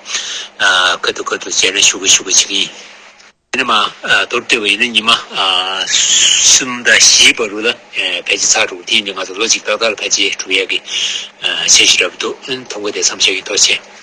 ཁ་ཐུག་ཁ་ཐུག་མཇལ་ན་ཞུ་གི་ཞུ་གི་བྱེད་ཀྱི་ཡིན། དེ་ནས་མར་མདོར་བསྡུས་པ་ཡིན་ན་ཉི་མ་གསུམ་དང་བཞིའི་བར་དུ་ལ་ཕལ་ཆེར་ཚར་འགྲོ་གི། དེ་ཡིན་དུས་ང་ཚོ་ལོ་གཅིག་ཏག་ཏག་ལ་ཕལ་ཆེར་གྲུབ་ཡག་གི་འཆར་གཞི་འདྲ་པོ་འདུག། མཐོང་གི་དེ་མཚམས་བཞག་གི། ཐུགས་རྗེ་ཆེ།